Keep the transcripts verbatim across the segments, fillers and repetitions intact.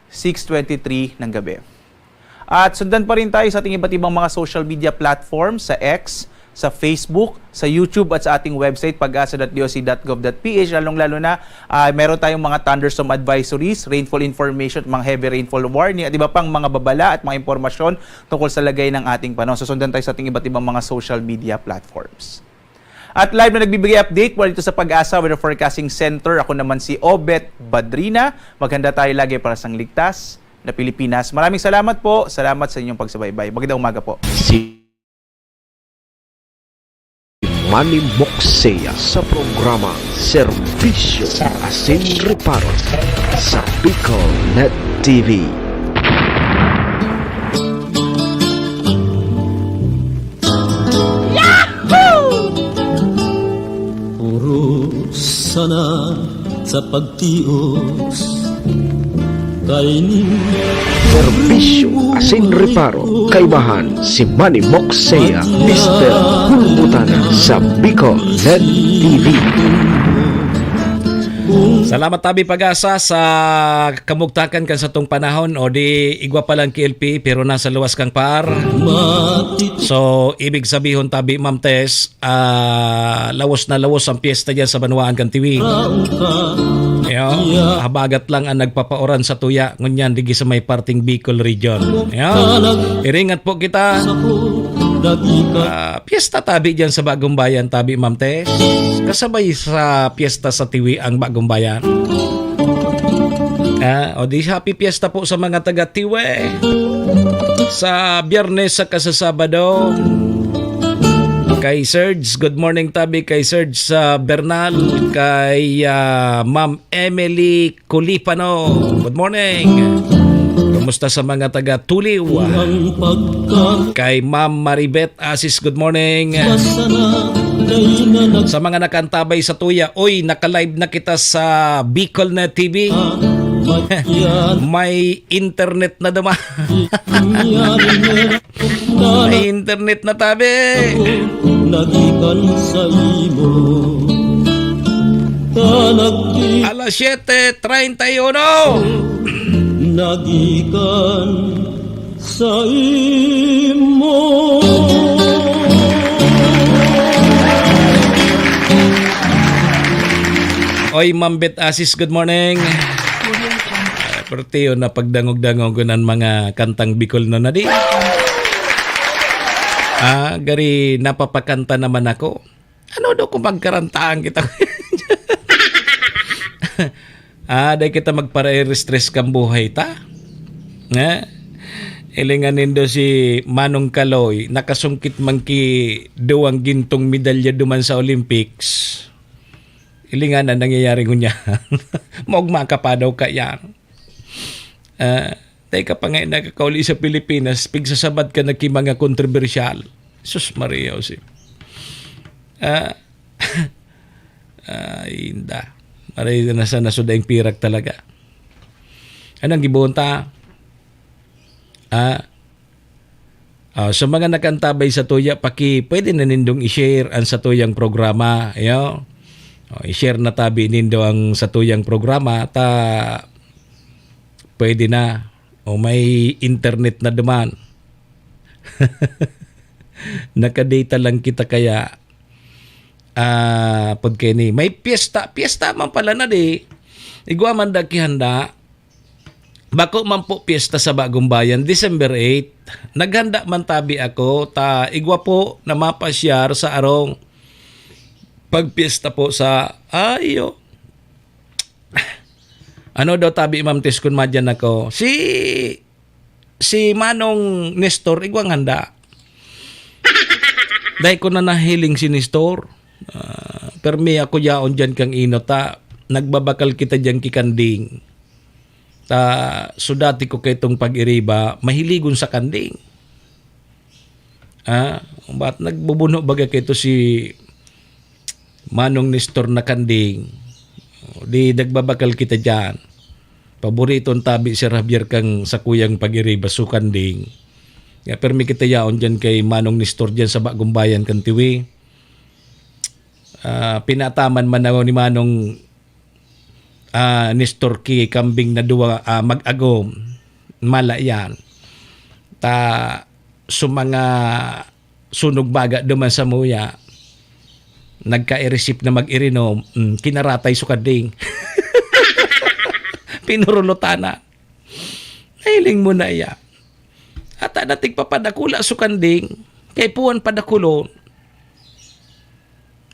six twenty-three ng gabi. At sundan pa rin tayo sa ating iba't ibang mga social media platforms, sa X, sa Facebook, sa YouTube at sa ating website, pag-asa dot D O C dot gov dot P H, lalong-lalo na, ah, meron tayong mga thunderstorm advisories, rainfall information, mga heavy rainfall warning, at iba pang mga babala at mga impormasyon tungkol sa lagay ng ating panahon. Susundan tayo sa ating iba't ibang mga social media platforms. At live na nagbibigay update mula dito sa Pag-asa Weather Forecasting Center. Ako naman si Obet Badrina. Maghanda tayo lagi para sa ligtas na Pilipinas. Maraming salamat po. Salamat sa inyong pagsubaybay. Magandang umaga po. Si Manny Moxea sa programa Serbisyo Asin Reparo sa Bicol Net T V. Puro sana sa pagtios kaini. Serbisyo asin reparo, kaibahan si Manny Moxea, Mister Kulbutana sa Bicol Net T V. Salamat tabi Pag-asa sa kamugtakan kan satong panahon, o di igwa pa lang ki L P pero nasa luwas kang par. So, ibig sabihon tabi, Ma'am Tess, ah, lawos na lawos ang piyesta diyan sa banwaan kan Tiwi. Yo, habagat lang ang nagpapaoran sa tuya, ngunyan digi sa may parting Bicol region. Yo, iringat po kita. Ah, piyesta tabi diyan sa Bagong Bayan, tabi, Ma'am Tess. Kasabay sa piyesta sa Tiwi ang Bagong Bayan. Ah, o di happy piyesta po sa mga taga Tiwi. Sa Biyernes sa kasasabado. Kay Serge, good morning tabi kay Serge sa Bernal, kay, ah, Ma'am Emily Kulipano. Good morning. Kumusta sa mga taga Tuliw? Kay Ma'am Maribet Asis, good morning. Sa mga nakantabay sa tuya, oy, naka-live na kita sa Bicol na T V. May internet na duman. May internet na tabi. Nagikan sa imo. Alas siyete treinta y uno. Nagikan sa imo. Oy, Ma'am Beth Asis, good morning. Ay, pertiyo na pagdangog-dangog ko ng mga kantang Bicol na nadi. Ah, gari napapakanta naman ako. Ano daw kung magkarantaan kita? Ah, dai kita magpare-stress kan buhay ta. Nga? Ilingan nindo si Manong Kaloy, nakasungkit man ki duwang gintong medalya duman sa Olympics. Ilingan ang nangyayari ngunyan. Maugma ka pa daw kaya. Ah, dai ka pa nga nakakauli sa Pilipinas, pigsasabat ka na ki mga kontrobersyal. Sus Maria Jose. Ah, ay, inda. Maray na sa nasudayng pirak talaga. Anong gibohon ta? Ah, ah, sa mga nakantabay sa tuya, paki, pwede na nindong i-share ang sa tuyang programa. Yo? Oh, i-share na tabi nindo ang sa tuyang programa. Ta, pwede na. O may internet na duman. Nakadata lang kita kaya, ah, pud kini. May piyesta, piyesta man pala na di. Igwa man da kihanda. Bako man po piyesta sa Bagong Bayan, December eight. Naghanda man tabi ako, ta igwa po na mapasyar sa arong pagpiyesta po sa, ayo. Ano daw tabi, Ma'am Tis, kun madyan ako? Si, si Manong Nestor, igwang handa. Dahil ko na nahiling si Nestor. Ah, permi ako yaon dyan kang inot, ta nagbabakal kita dyan kikanding. Ta, so dati ko kaitong pag-iriba, mahiligon sa kanding. Ah, bat nagbubuno baga kito si Manong Nestor na kanding. Di nagbabakal kita dyan. Paboriton tabi si Javier kang sakuyang pag-iriba, so kanding. Ya, permi kita yaon dyan kay Manong Nestor dyan sa Bagong Bayan kan Tiwi. Ah, pinataman man ako ni Manong ah, Nestor ki kambing na duwa, ah, mag-agom. Mala yan. Ta, so mga sunog baga duman sa muya, nagka-irisip na mag-irinom, mm, kinaratay so kanding. Pinurulutanan. Nahiling mo na iya. Ata na tigpapadakula so kanding, kay puwan padakulon.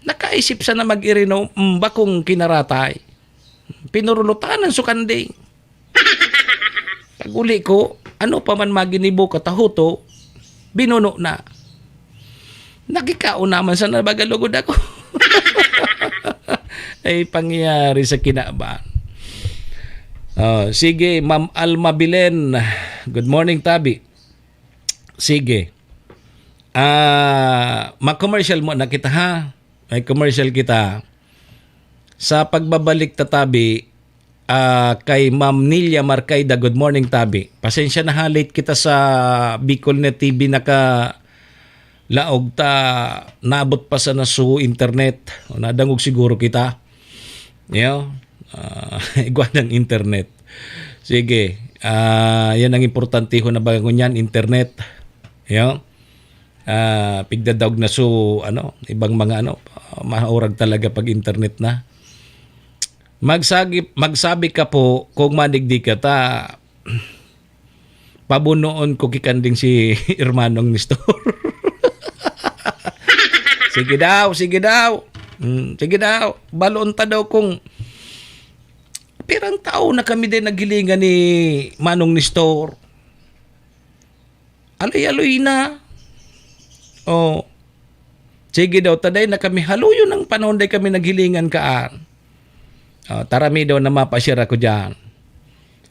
Nakaisip sana mag-irinom, mm, bakong kinaratay. Pinurulutanan so kanding. Pag-uli ko, ano pa man maginibo katahoto, binuno na. Nakikaon naman sana baga lugod ako. Ay, pangyayari sa kinaban. Oh, sige, Ma'am Alma Bilen. Good morning, Tabi. Sige. Ah, mag-commercial muna kita, ha? May commercial kita. Sa pagbabalik, Tatabi, ah, kay Ma'am Nilia Marcaida, good morning, Tabi. Pasensya na ha, late kita sa Bicol Net T V nakalaog ta, naabot pa sana su internet. O, nadangog siguro kita. Yo, ah, igwa ng internet. Sige, ah, yan ang importantehon na baga ngunyan, internet. Yo. Ah, pigdadaog na su, ano, ibang mga, ano, ah, maurag talaga pag internet na. Magsagi-, magsabi ka po kung manigdi ka ta, pabunoon ko kikanding si Hermanong Nestor. Sige daw, sige daw. Hmm, sige daw. Baloon ta daw kung pirang taon na kami din naghilingan ni Manong Nestor. Aloy-aloy na. Oh. Sige daw, taday na kami. Haluyon ang panahon day kami naghilingan kaan. Oh, tarami daw na mapasyar ako dyan.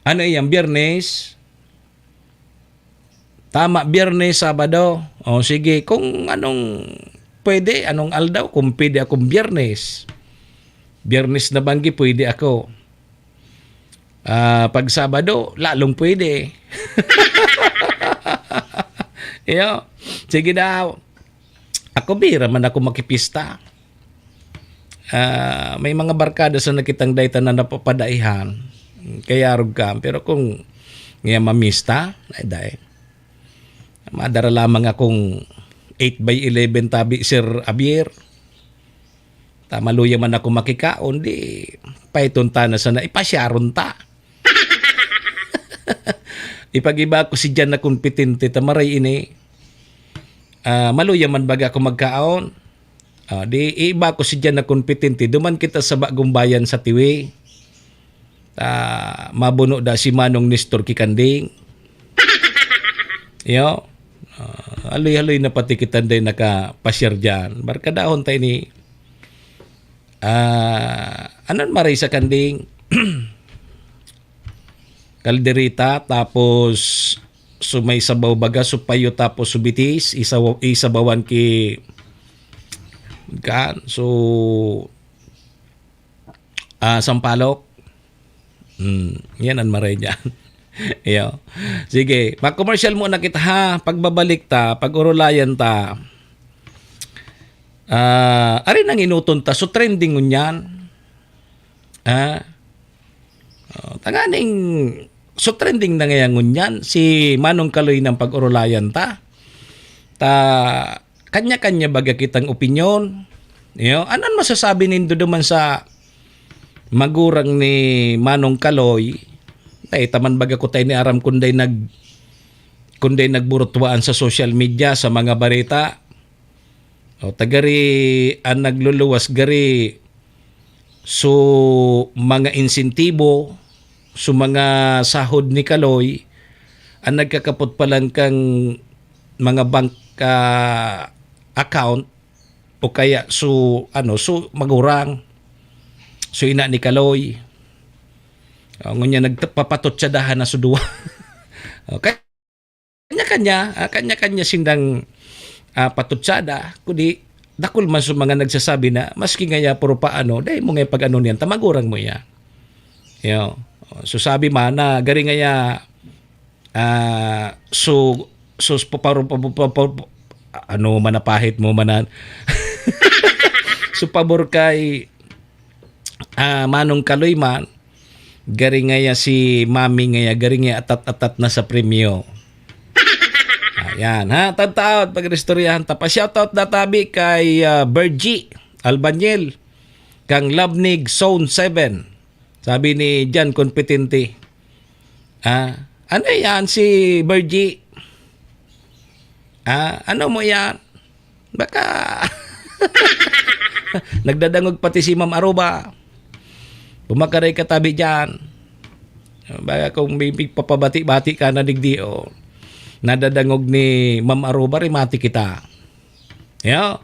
Ano iyan, Biyernes? Tama, Biyernes, Sabado. O, sige, kung anong pwede, anong aldaw, kung pwede akong Biyernes. Biyernes na banggi, pwede ako. Ah, pag Sabado, lalong pwede. Iyo, sige daw. Ako, bira man ako makipista. Ah, may mga barkada sa nakitang dayta na napapadaihan. Kaya arog ka. Pero kung ngayon mamista, ay dai. Madara lamang akong eight by eleven tabi, Sir Javier. Ta maluya man ako makikaon, di paiton ta na sana, ipasyaron ta. Ipag-iba ko si Jan na kompetente, ta maray ini. Ah, maluya man baga ako magkaon. Ah, di iiba ko si Jan na kompetente. Duman kita sa bagong bayan sa Tiwi. Ah, mabuno da si Manong Nestor Kikanding. Yo. Ah, haloy-haloy na pati kita day nakapasyar dyan. Barkadahon tayo ni, ah, anon maray sa Kanding? Caldereta, tapos so may sabaw baga, so payo, tapos so bitis, isaw-, isabawan ki, kan, so, ah, sampalok. Hmm, yan ang maray dyan. Iyo. Sige, mag-commercial muna kita ha. Pagbabalik ta, pag-urulayan ta. Ah, ari nang inuton ta. So, trending ngunyan. Ah, oh, tanganing, so, trending na ngayon ngunyan si Manong Kaloy ng pag-urulayan ta. Ta, kanya-kanya baga kitang opinyon. Yo, anon masasabi nindo duman sa magurang ni Manong Kaloy? Ay, taman baga ko tayo ni aram kunday nag-, kunday nagburutuaan sa social media, sa mga bareta. O, tagari ang nagluluwas gari. So, mga insentibo, so, mga sahod ni Kaloy, ang nagkakapot pa lang kang mga bank, ah, account, o kaya so, ano, so, magurang, so, ina ni Kaloy. O, ngunya, nagpapatutsadahan na so duwa. Okay? Kanya-kanya, ah, kanya-kanya sindang, ah, patutsada, kundi dakul man sa mga nagsasabi na, "Maski ngaya puro paano, dai mo ngaya pag-ano niyan, ta magurang mo iya." Yo. So, sabi man na, gari ngaya, ah, so, so, pa-, pa-, pa-, pa-, pa-, ano man, napahit mo manan. So, pabor kay, ah, Manong Kaloy man, Gari ngaya si Mami ngaya, gari ngaya atat-atat na sa premyo. Ayan, ha? Tataot, pag-istoryahan ta pa. Shoutout databi kay, ah, Bergie Albanyel, kang Labnig Zone seven. Sabi ni Jan Competente, ah, "Ano yan si Bergie? Ah, ano mo yan?" Baka nagdadangog pati si Ma'am Aruba. Pumakaray ka tabi diyan. Baka kung may, may papabati-bati ka na digdi, o nadadangog ni Ma'am Aruba, rimati kita. Yo.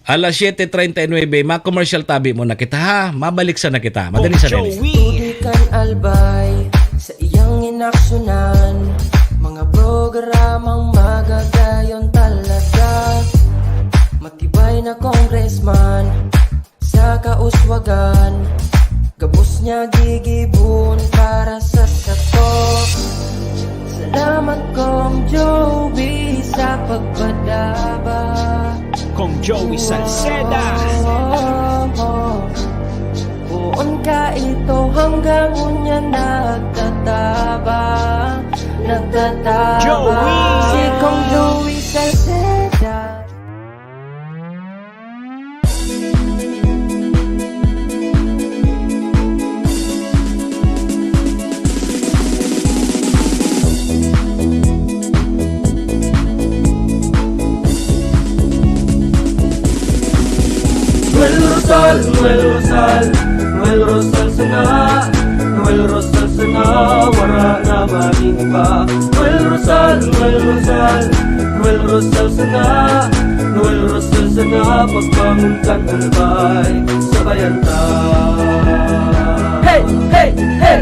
Alas siete treinta y nueve, ma-commercial tabi muna kita, ha? Mabalik sana kita. Madali sa Joey. Tutukan Albay sa iyang inaksyonan. Mga programang magagayon talaga. Matibay na congressman sa kauswagan. Gabos niya gigibon para sa sato. Salamat, Kong Joey, sa pagpadaba. Kong Joey Salceda. Poon ka ito hanggang unya nagtataba, nagtataba. Joey. Si Kong Joey Salceda. Noel Rosal, Noel Rosal, Noel Rosal sana, Noel Rosal sana, wara na magin iba. Noel Rosal, Noel Rosal, Noel Rosal sana, Noel Rosal sana, pagbangon kan Albay, sabayan ta. Hey, hey, hey!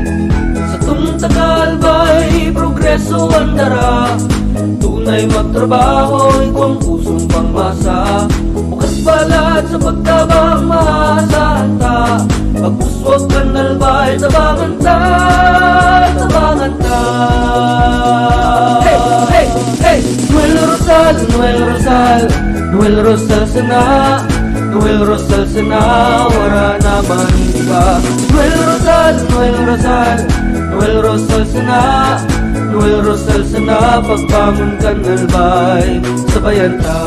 Satong taga Albay, progreso an dara. Tunay magtrabaho, igwang pusong pangmasa. Bukas balat sa pagtabang, maasahan ta. Pag-uswag kan Albay, tabangan ta, tabangan ta. Hey, hey, hey! Noel Rosal, Noel Rosal, Noel Rosal sana, Noel Rosal sana, wara na man iba. Noel Rosal, Noel Rosal, Noel Rosal sana, Noel Rosal sana, pagbangon kan Albay, sabayan ta.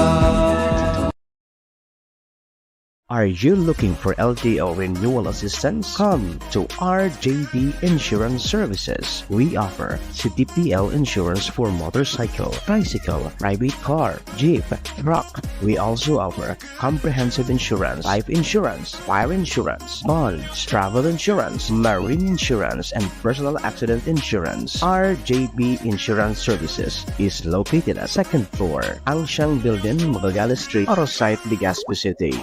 Are you looking for L T O renewal assistance? Come to R J B Insurance Services. We offer C T P L insurance for motorcycle, tricycle, private car, jeep, truck. We also offer comprehensive insurance, life insurance, fire insurance, bonds, travel insurance, marine insurance, and personal accident insurance. R J B Insurance Services is located at second floor, Angsiang Building, Magallanes Street, Oro Site, Legazpi City.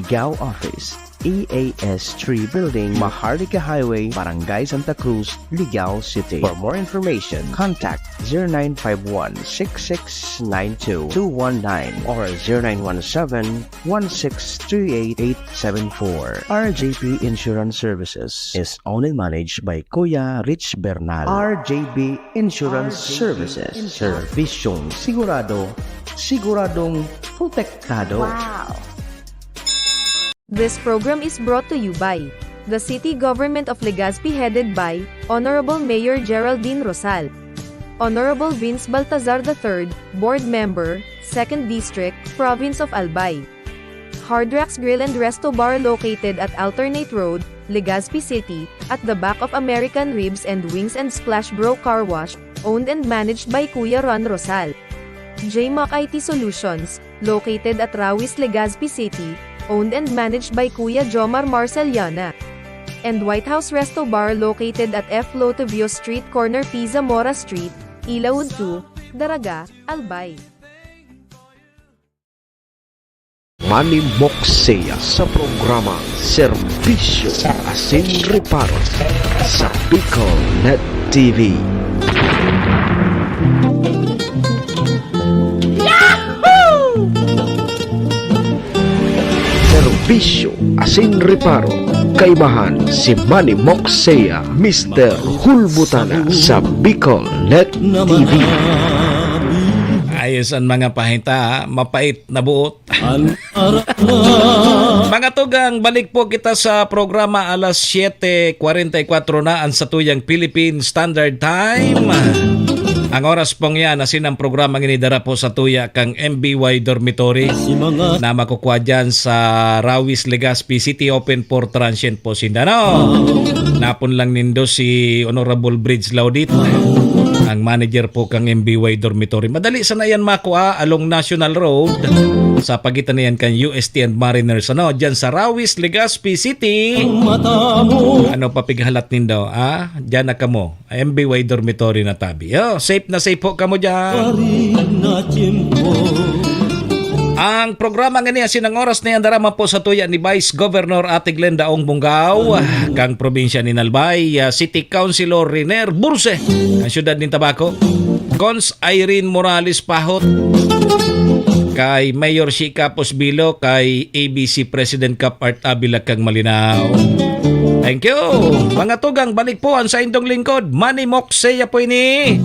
Ligao Office, E A S three Building, Maharlika Highway, Barangay Santa Cruz, Ligao City. For more information, contact zero nine five one, six six nine two, two one nine or zero nine one seven, one six three eight, eight seven four. R J P Insurance Services is owned and managed by Kuya Rich Bernal. R J P Insurance Services. Serbisyong sigurado, siguradong protektado. Wow! This program is brought to you by the City Government of Legazpi, headed by Honorable Mayor Geraldine Rosal, Honorable Vince Baltazar the third, Board Member, Second District, Province of Albay. Hard Rocks Grill and Resto Bar, located at Alternate Road, Legazpi City, at the back of American Ribs and Wings and Splash Bro Car Wash, owned and managed by Kuya Ron Rosal. J Mac I T Solutions, located at Rawis, Legazpi City, owned and managed by Kuya Jomar Marceliana. And White House Resto Bar, located at F Lotivio Street, corner P. Zamora Street, Ilaud two, Daraga, Albay. Manimok siya sa programang Serbisyo Asin Reparo sa Bicol Net T V. Serbisyo Asin Reparo, kaibahan si Manimok siya, Mister Hulbutana sa Bicol Net T V. Yes, ang mga pahita, mapait na buot. Mga tugang, balik po kita sa programa, alas siyete kwarenta y kwatro na ang satuyang Philippine Standard Time. Ang oras pong yan, asin ang programa ini dara po sa tuya kang M B Y Dormitory na makukuha dyan sa Rawis, Legazpi City, open for transient po sinda, no? Napon lang nindo si Honorable Bridge Laudit, ang manager po kang M B Y Dormitory. Madali sana yan makua along National Road sa pagitan na yan kan U S T and Mariners, ano? Dyan sa Rawis, Legazpi City. Ano pa pighalat nindo, ah? Dyan na kamo. M B Y Dormitory na tabi. Oh, safe na safe po kamo dyan. Ang programa ngani asin ang oras na yan, dara man po sa tuya ni Vice Governor Ate Glenda Ong Bungao, kang probinsya ni Albay, ah, City Councilor Riner Burse, ang syudad nin Tabaco, Cons Irene Morales Pahot, kay Mayor Shi Capos Bilo, kay A B C President Cap Art Avila kang Malinao. Thank you. Mga tugang, balik po ang saindong lingkod, Manny Moxeya po ini.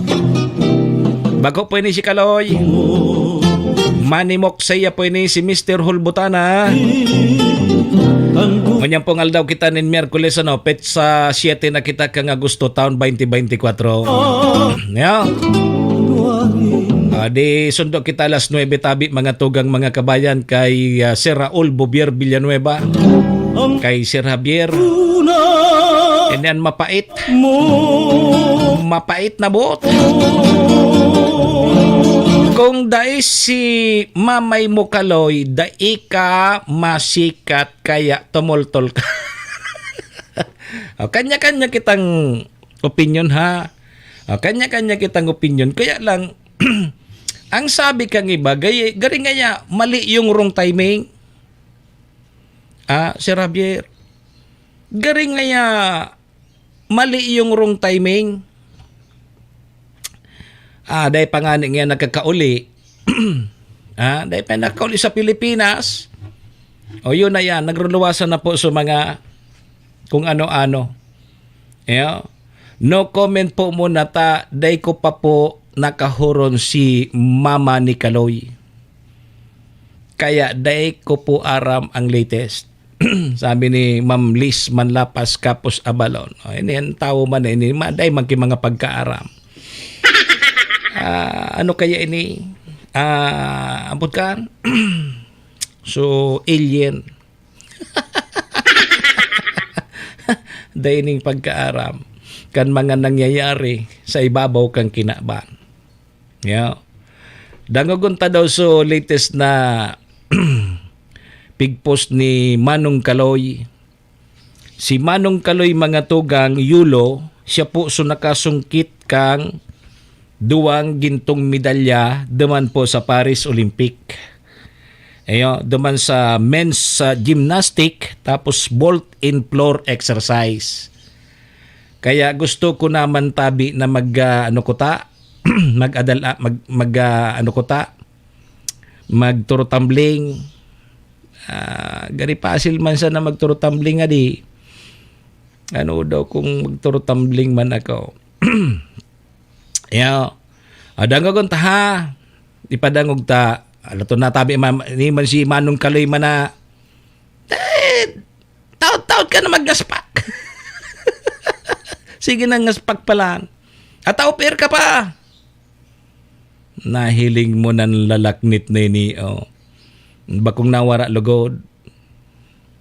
Bago po ini si Kaloy. Manny Moxeya po ini, si Mister Hulbutana. Ngunyan pong aldaw kita nin Miyerkules, ano, petsa siyete na kita kang Agosto, taon twenty twenty-four. Yeah. Ah, di sundo kita alas nuebe tabi, mga tugang, mga kabayan, kay, ah, Sir Raul Bobier Villanueva, kay Sir Javier. And then, mapait. Mapait na buot. Kung dai si Mamay mo, Kaloy, dai ka masikat, kaya tumultol ka. O, kanya-kanya kitang opinyon, ha? O, kanya-kanya kitang opinyon. Kaya lang, ang sabi kang iba, gay-, gari ngaya, mali yung wrong timing. Ah, Sir Javier, gari ngaya, mali yung wrong timing. Ah, dai pa ngani nga nakakauli. Ah, dai pa nakakauli sa Pilipinas. O, yun na yan, nagluluwasan na po sa mga kung ano-ano. Yeah. No comment po muna ta, dai ko pa po nakahuron si Mama ni Kaloy. Kaya dai ko po aram ang latest. Sabi ni Ma'am Liz Manlapas Capos Abalon. O, ini ang tawo man na ini, ma-, dai man ki mga pagkaaram. Ah, ano kaya ini? Ah, ambot ka? So, alien. Dai ning pagkaaram kan mga nangyayari sa ibabaw kan kinaban. Yeah. Dangogon ta daw so latest na pigpost ni Manong Kaloy. Si Manong Kaloy, mga tugang, Yulo, siya po so nakasungkit kang duwang gintong medalya duman po sa Paris Olympic. Ayo, duman sa men's, ah, gymnastic, tapos vault in floor exercise. Kaya gusto ko naman tabi na mag, ah, ano ko ta, mag-adal-, ah, mag, mag, ah, ano ko ta, magturo tumbling. Ah, gari pasil man sana magturo tumbling, adi. Ano daw kung magturo tumbling man ako? Ya, ah, dangogon ta, ha? Ipadangog ta. Ala to, natabi man, ni man si Manong Kaloy man na, eh, taot-taot ka na magngaspak. Sige na, ngaspak pa lang. At offer ka pa. Nahiling mo nan lalaknit na ini, oh. Bakong nawara lugod.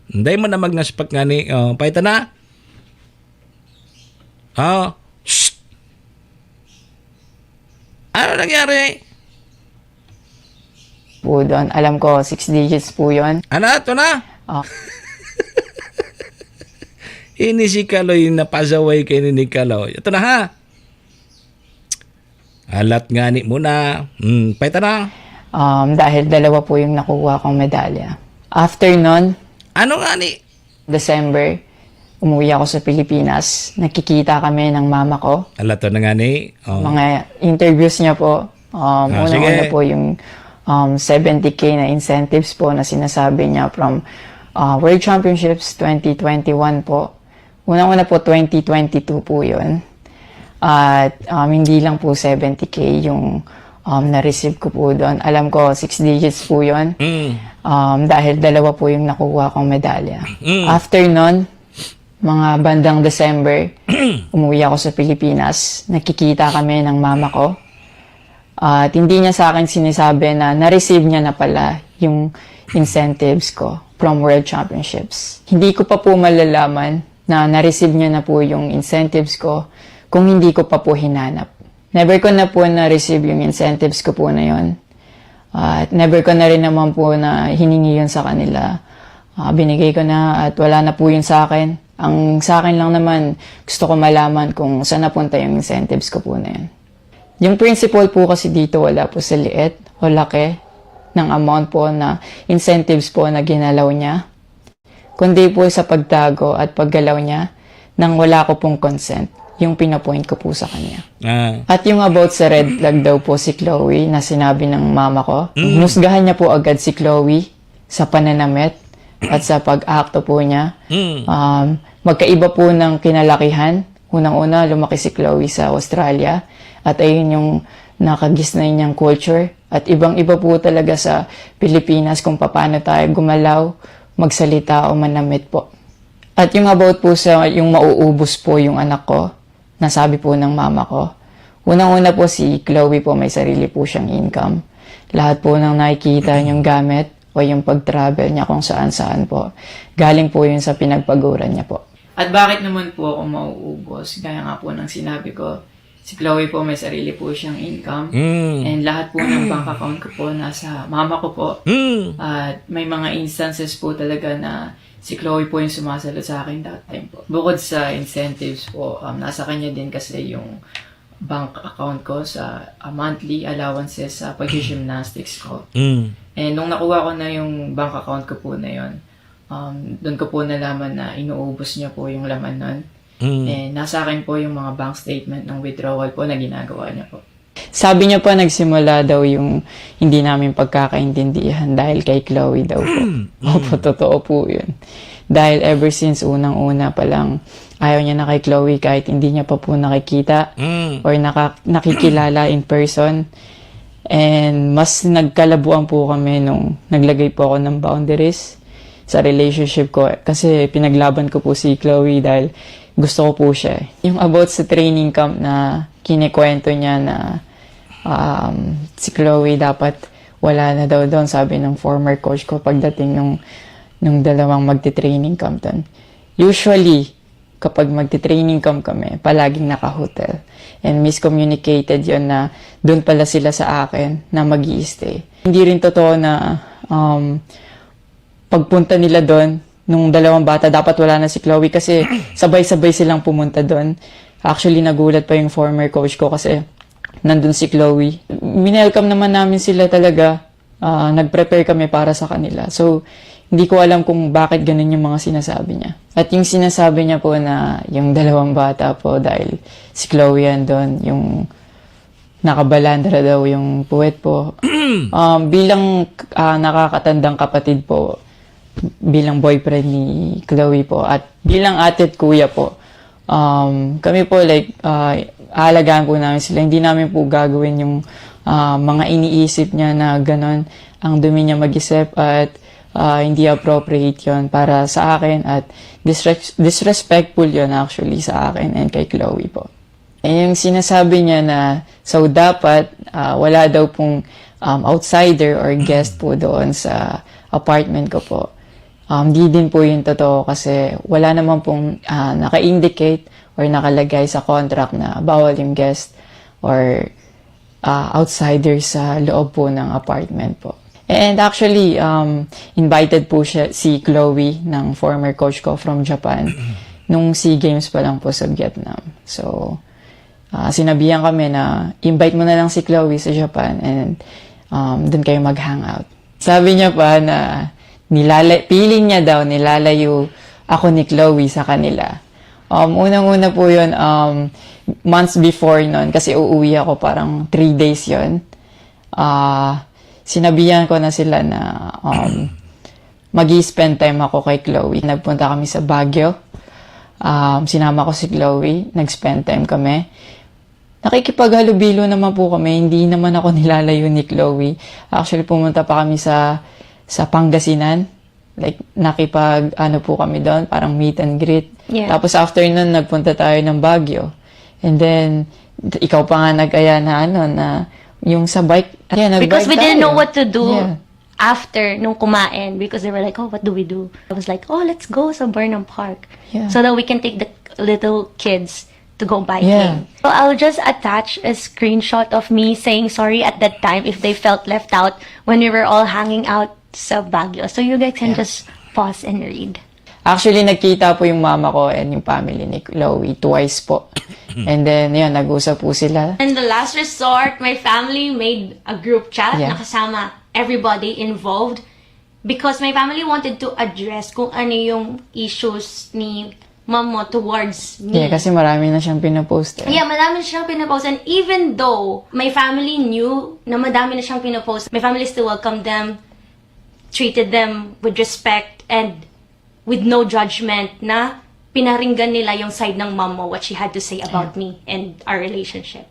Dai mo na magngaspak ngani, oh. Paita na. Oh. Shh! Ano nangyari? Po doon. Alam ko, six digits po yun. Ano? Ito na? Oh. Ini si Kaloy, napasaway kaini ni Kaloy. Ito na, ha? Alat ngani muna. Hmm, paita na. Um, dahil dalawa po yung nakukuha kong medalya. After nun, Ano ngani? December, umuwi ako sa Pilipinas. Nagkikita kami ng mama ko. Alat na ngani. Oh. Mga interviews niya po. Um, Ah, unang-una sige. po yung um, seventy K na incentives po na sinasabi niya from uh, World Championships twenty twenty-one po. Unang-una po, twenty twenty-two po yun. At um, hindi lang po seventy K yung Um, na-receive ko po doon. Alam ko, six digits po yun. Mm. Um, dahil dalawa po yung nakuha kong medalya. Mm. After nun, mga bandang December, umuwi ako sa Pilipinas. Nagkikita kami ng mama ko. At hindi niya sa akin sinasabi na na-receive niya na pala yung incentives ko from World Championships. Hindi ko pa po malalaman na na-receive niya na po yung incentives ko kung hindi ko pa po hinanap. Never ko na po na-receive yung incentives ko po na yon. At never ko na rin naman po na hiningi yun sa kanila. Ah, binigay ko na at wala na po yun sa akin. Ang sa akin lang naman, gusto ko malaman kung saan napunta yung incentives ko po na yun. Yung principle po kasi dito, wala po sa liit o laki ng amount po na incentives po na ginalaw niya, kundi po sa pagtago at paggalaw niya nang wala ko pong consent, yung pinopoint ko po sa kanya. Ah. At yung about sa red flag daw po si Chloe na sinabi ng mama ko, Mm. husgahan niya po agad si Chloe sa pananamit at sa pag-akto po niya. Mm. Um, magkaiba po ng kinalakihan. Unang-una, lumaki si Chloe sa Australia at ayun yung nakagisnay niyang culture. At ibang-iba po talaga sa Pilipinas kung paano tayo gumalaw, magsalita o manamit po. At yung about po sa yung mauubos po yung anak ko, nasabi po ng mama ko. Unang-una po si Chloe po may sarili po siyang income. Lahat po ng nakikita niyong gamit o yung pag-travel niya kung saan-saan po, galing po yun sa pinagpaguran niya po. At bakit naman po ako mauubos? Gaya nga po ng sinabi ko, si Chloe po may sarili po siyang income. Mm. And lahat po ng bank account ko po nasa mama ko po. Mm. At may mga instances po talaga na si Chloe po yung sumasalo sa akin that time po. Bukod sa incentives po, um, nasa kanya din kasi yung bank account ko sa uh, monthly allowances sa pag-gymnastics ko. Mm. And nung nakuha ko na yung bank account ko po na yon, um, doon ko po nalaman na inuubos niya po yung laman nun. Mm. And nasa akin po yung mga bank statement ng withdrawal po na ginagawa niya po. Sabi niya pa, nagsimula daw yung hindi namin pagkakaintindihan dahil kay Chloe daw po. Opo, totoo po yun. Dahil ever since unang-una pa lang, ayaw niya na kay Chloe kahit hindi niya pa po nakikita Mm. or naka- nakikilala in person. And mas nagkalabuan po kami nung naglagay po ako ng boundaries sa relationship ko. Kasi pinaglaban ko po si Chloe dahil gusto ko po siya. Yung about sa training camp na kinikwento niya na um, si Chloe dapat wala na daw doon, sabi ng former coach ko pagdating nung, nung dalawang magti-training camp doon. Usually, kapag magti-training camp kami, palaging naka-hotel. And miscommunicated yon na doon pala sila sa akin na mag stay. Hindi rin totoo na um, pagpunta nila doon, nung dalawang bata, dapat wala na si Chloe kasi sabay-sabay silang pumunta doon. Actually, nagulat pa yung former coach ko kasi nandun si Chloe. Minelcome naman namin sila talaga. Ah, nag-prepare kami para sa kanila. So, hindi ko alam kung bakit ganun yung mga sinasabi niya. At yung sinasabi niya po na yung dalawang bata po, dahil si Chloe andun, yung nakabalandra daw yung puwet po. Um, bilang ah, nakakatandang kapatid po, bilang boyfriend ni Chloe po, at bilang ate at kuya po, um, kami po, like, ah, aalagaan po namin sila. Hindi namin po gagawin yung ah, mga iniisip niya na ganon, ang dumi niya mag-isip at ah, hindi appropriate yon para sa akin at disres- disrespectful yon actually sa akin and kay Chloe po. Eh, yung sinasabi niya na, so dapat ah, wala daw pong um, outsider or guest po doon sa apartment ko po. Um, di din po yung totoo kasi wala naman pong ah, naka-indicate or nakalagay sa contract na bawal yung guest or ah, outsider sa loob po ng apartment po. And actually, um, invited po siya, si Chloe, ng former coach ko from Japan, nung SEA Games pa lang po sa Vietnam. So, ah, sinabihan kami na invite mo na lang si Chloe sa Japan and um, doon kayo mag-hangout. Sabi niya pa na nilala- feeling niya daw nilalayo ako ni Chloe sa kanila. Um, unang-una po yun, um, months before nun, kasi uuwi ako parang three days yon. Ah, sinabihan ko na sila na um, mag spend time ako kay Chloe. Nagpunta kami sa Baguio. Um, sinama ko si Chloe, nag-spend time kami. Nakikipaghalubilo naman po kami, hindi naman ako nilalayo ni Chloe. Actually, pumunta pa kami sa, sa Pangasinan. Like, nakipag, ano po kami doon, parang meet and greet. Yeah. Tapos after nun, nagpunta tayo ng Baguio. And then, ikaw pa nga nag-aya na ano, na yung sa bike. Yeah, nag-bike Because we didn't know tayo. what to do. Yeah. After nung kumain, because they were like, "Oh, what do we do?" I was like, "Oh, let's go sa Burnham Park." Yeah. So that we can take the little kids to go biking. Yeah. So I'll just attach a screenshot of me saying sorry at that time if they felt left out when we were all hanging out sa Baguio. So you guys can Yeah. just pause and read. Actually, nagkita po yung mama ko and yung family ni Chloe twice po. And then, yun, nag-usap po sila. And the last resort, my family made a group chat Yeah. na kasama everybody involved because my family wanted to address kung ano yung issues ni mom mo towards me. Yeah, kasi marami na siyang pinopost eh. Yeah, marami siyang pinopost. And even though my family knew na madami na siyang pinopost, my family still welcomed them, treated them with respect, and with no judgment na pinaringgan nila yung side ng mom mo, what she had to say about Yeah. me and our relationship.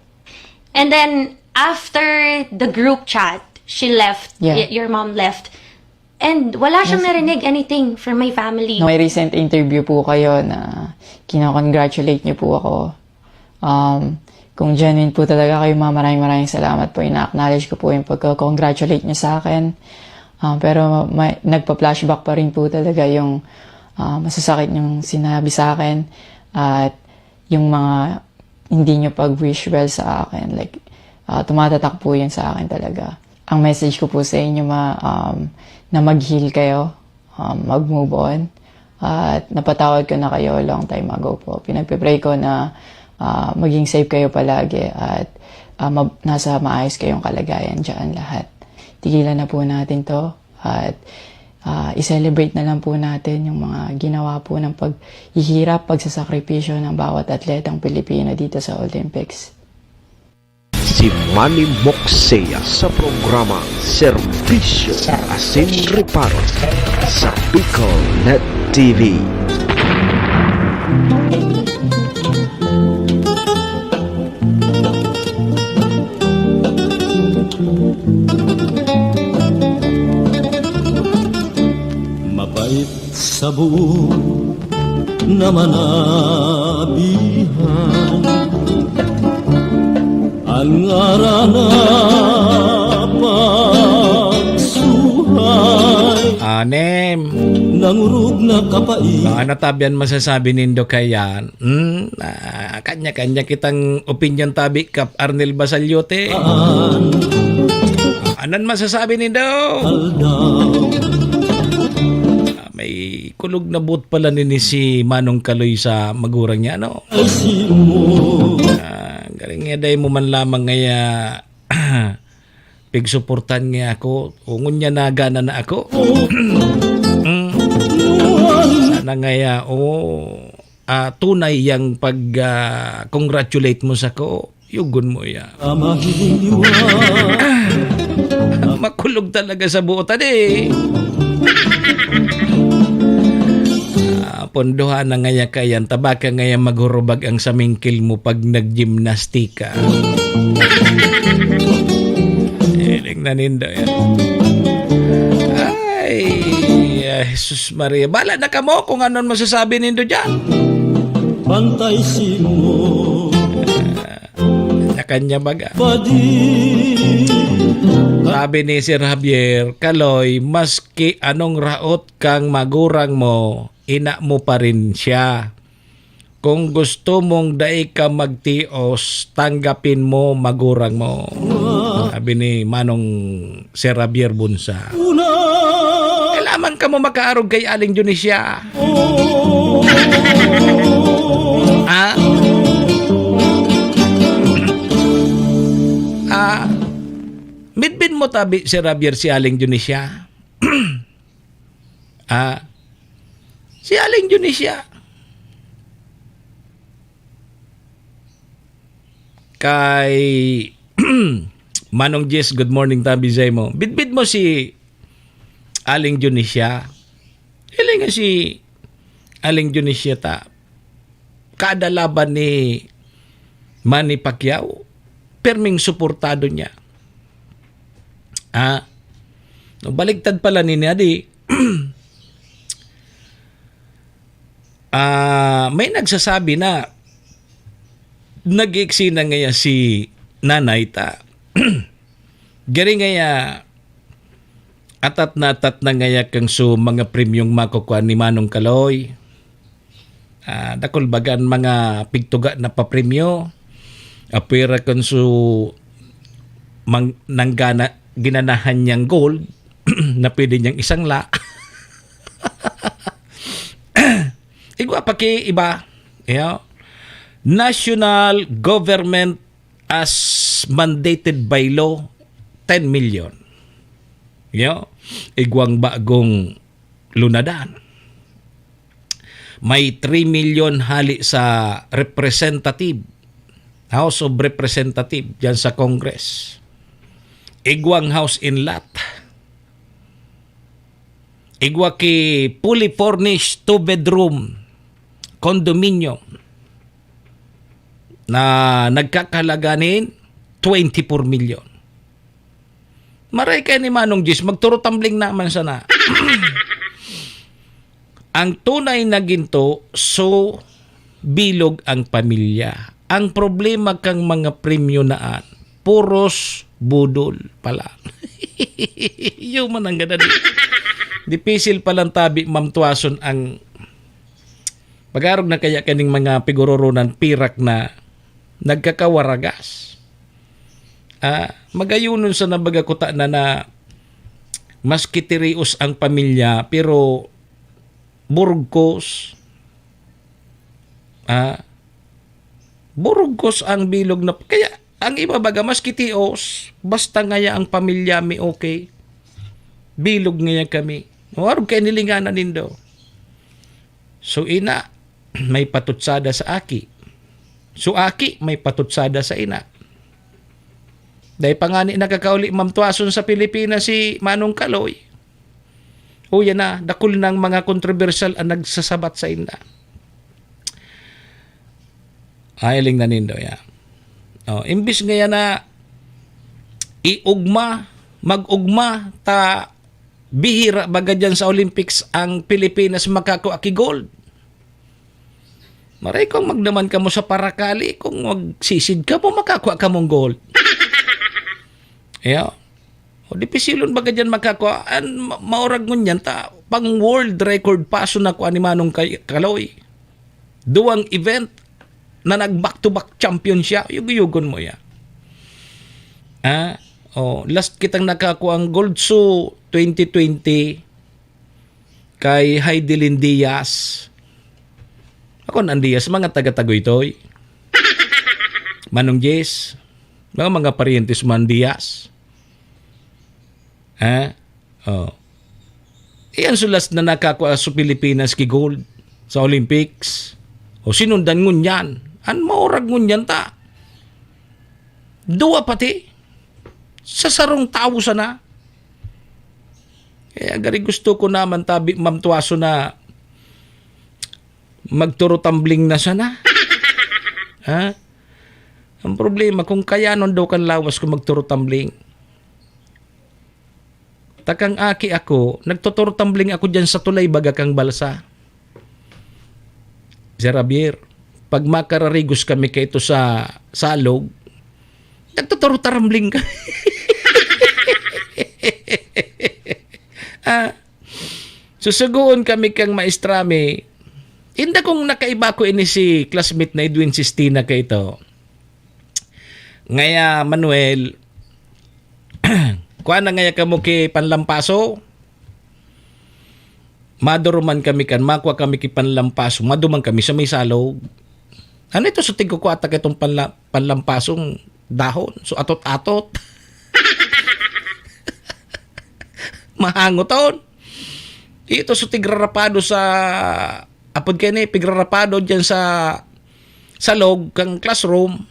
And then, after the group chat, she left, Yeah. y- your mom left. And wala siyang Yes. narinig anything from my family. No, may recent interview po kayo na kinocongratulate niyo po ako. Um, kung genuine po talaga kayo, ma, maraming, maraming salamat po. Ina-acknowledge ko po yung pagko-congratulate niyo sa akin. Um, pero may, nagpa-flashback pa rin po talaga yung, ah, masasakit niyong sinabi sa akin at yung mga hindi niyo pag-wish well sa akin. Like, ah, tumatatak po yun sa akin talaga. Ang message ko po sa inyo, ma, um, na mag-heal kayo, um, mag-move on. At napatawad ko na kayo long time ago po. Pinagpe-pray ko na, ah, maging safe kayo palagi at, ah, mab-, nasa maayos kayong kalagayan dyan lahat. Tigilan na po natin 'to at, ah, i-celebrate na lang po natin yung mga ginawa po ng paghihirap, pagsasakripisyo ng bawat atletang Pilipino dito sa Olympics. Si Manny Moxea sa programang Serbisyo Asin Reparo sa Bicol Net T V. Mapait sa buhok na manabihan. An ngaran na pagsuhay. Anem. Nangurog na kapait. Ano tabi an masasabi nindo kaiyan? Hmm? Ah, kanya-kanya kitang opinyon tabi, Kap Arnel Basalyote. An. Ano an masasabi nindo? Aldaw. Ah, may kulog na buot pala nini si Manong Kaloy sa magurang niya, no? Ay, simo. Ah, galing nga, dai mo man lamang ngaya pigsuportan nga ako. O, ngunyan na gana na ako. Mm. Sana ngaya, oh, ah, tunay yang pag, ah, congratulate mo sako. Yugon mo iya. Makulog talaga sa buot, adi. Ah, pondohan na ngaya kaiyan, tabaka ngaya maghurubag ang samingkil mo pag naggimnastika. Hiling na nindo yan. Ay, ah, Jesus Maria. Bala na kamo kung anon masasabi nindo dyan. Pantay simo. Sa kanya baga. Padi. Sabi ni Sir Javier, "Kaloy, maski anong raot kang magurang mo, ina mo pa rin siya. Kung gusto mong dai ka magtios, tanggapin mo magurang mo." Sabi ni Manong Sir Javier Bunsa. Kailangan ka mo makaarog kay Aling Dionisia. Ah? Ah, midbid mo tabi si Javier si Aling Dionisia? Ah, si Aling Dionisia. Kay Manong Jess, good morning, tabi sa imo. Bidbid mo si Aling Dionisia. Hiling nga si Aling Dionisia ta, kada laban ni Manny Pacquiao, perming suportado niya. Ah, no, baligtad pala ni Nadi. Ah, may nagsasabi na nag-iiksi na ngaya si Nanay ta. Gari ngaya, atat na atat na ngaya kang su mga premyong makukuha ni Manong Kaloy. Ah, dakul baga an mga pigtuga na papremyo. Apwera kan su mang-, nanggana-, ginanahan niyang gold na pwede niyang isangla. Igwa pa ki iba. Iyo. National government as mandated by law, ten million. Iyo. Igwang bagong lunadan. May three million hali sa representative, House of Representative, diyan sa Congress. Igwang house in lot. Igwa ki fully furnished two-bedroom condominium na nagkakahalaga nin twenty-four million. Maray kaya ni Manong Jis, magturo-tumbling naman sana. Ang tunay na ginto, so bilog ang pamilya. Ang problema kang mga premyo naan, puros budol pala. Yung man ang ganun. Dipisil palang tabi, Ma'am Tuason, ang pag-arog na kaya kaning mga piguroronan pirak na nagkakawaragas. Ah, magayunon sa nabaga kuta na, na maski tirios ang pamilya, pero burugkos. Ah, burugkos ang bilog na, kaya ang iba baga, maski tios, basta ngaya ang pamilya mi okay, bilog ngaya kami. O, arog kay nilinganan nindo. So, ina, may patutsada sa aki. So, aki, may patutsada sa ina. Dai pa ngani nakakauli, Ma'am Tuason, sa Pilipinas si Manong Kaloy. O, yan na, dakul nang mga kontrobersyal ang nagsasabat sa inda. Ay, hiling na nindo, ya. O, imbis ngaya na iugma, mag-ugma, ta bihira baga diyan sa Olympics ang Pilipinas makakua ki gold. Maray kung magdaman kamo sa parakali, kung magsisid kamo, makakua kamong gold. Iyo. O, dipisilon baga diyan makakua. An ma-, maurag ngunyan ta, pang world record pa so nakua ni Manong Kay-, Kaloy. Duwang event na nag-back-to-back champion siya. Yuguyugon mo ya. Ah, o, last kitang nakakua ang gold so twenty twenty kay Heidelin Diaz. Ako, an Diaz, mga taga Tagoytoy. Manong Jess, mga, mga paryentes man Diaz. Ha? O. Iyan so last na nakakua sa Pilipinas ki gold sa Olympics. O, sinundan ngunyan. An maurag ngunyan ta. Duwa pati. Sa sarong tawo sana. Kaya gari gusto ko naman tabi, Ma'am Tuaso, na magturo-tumbling na sana. Ha? Ang problema, kung kayanon daw kan lawas ko magturo-tumbling. Takang aki ako, nagtuturo-tumbling ako diyan sa tulay baga kang balsa. Sir Javier, pag makararigos kami kaito sa salog, nagtuturo-tumbling kami. Ah, susugoon kami kang maestrami. Inda kung nakaiba ko ini si classmate na Edwin Sistina kaito. Ngaya, Manuel, kuha na ngaya kamo ki panlampaso. Maduruman kami kan, makua kami ki panlampaso. Maduman kami sa may salog. Ano ito sa tigkukua ta kitong panla-, panlampasong dahon? So, atot-atot. Mahangoton. Ito sa tigrarapado sa, apod kayo ni, pigrarapado dyan sa salog kang classroom.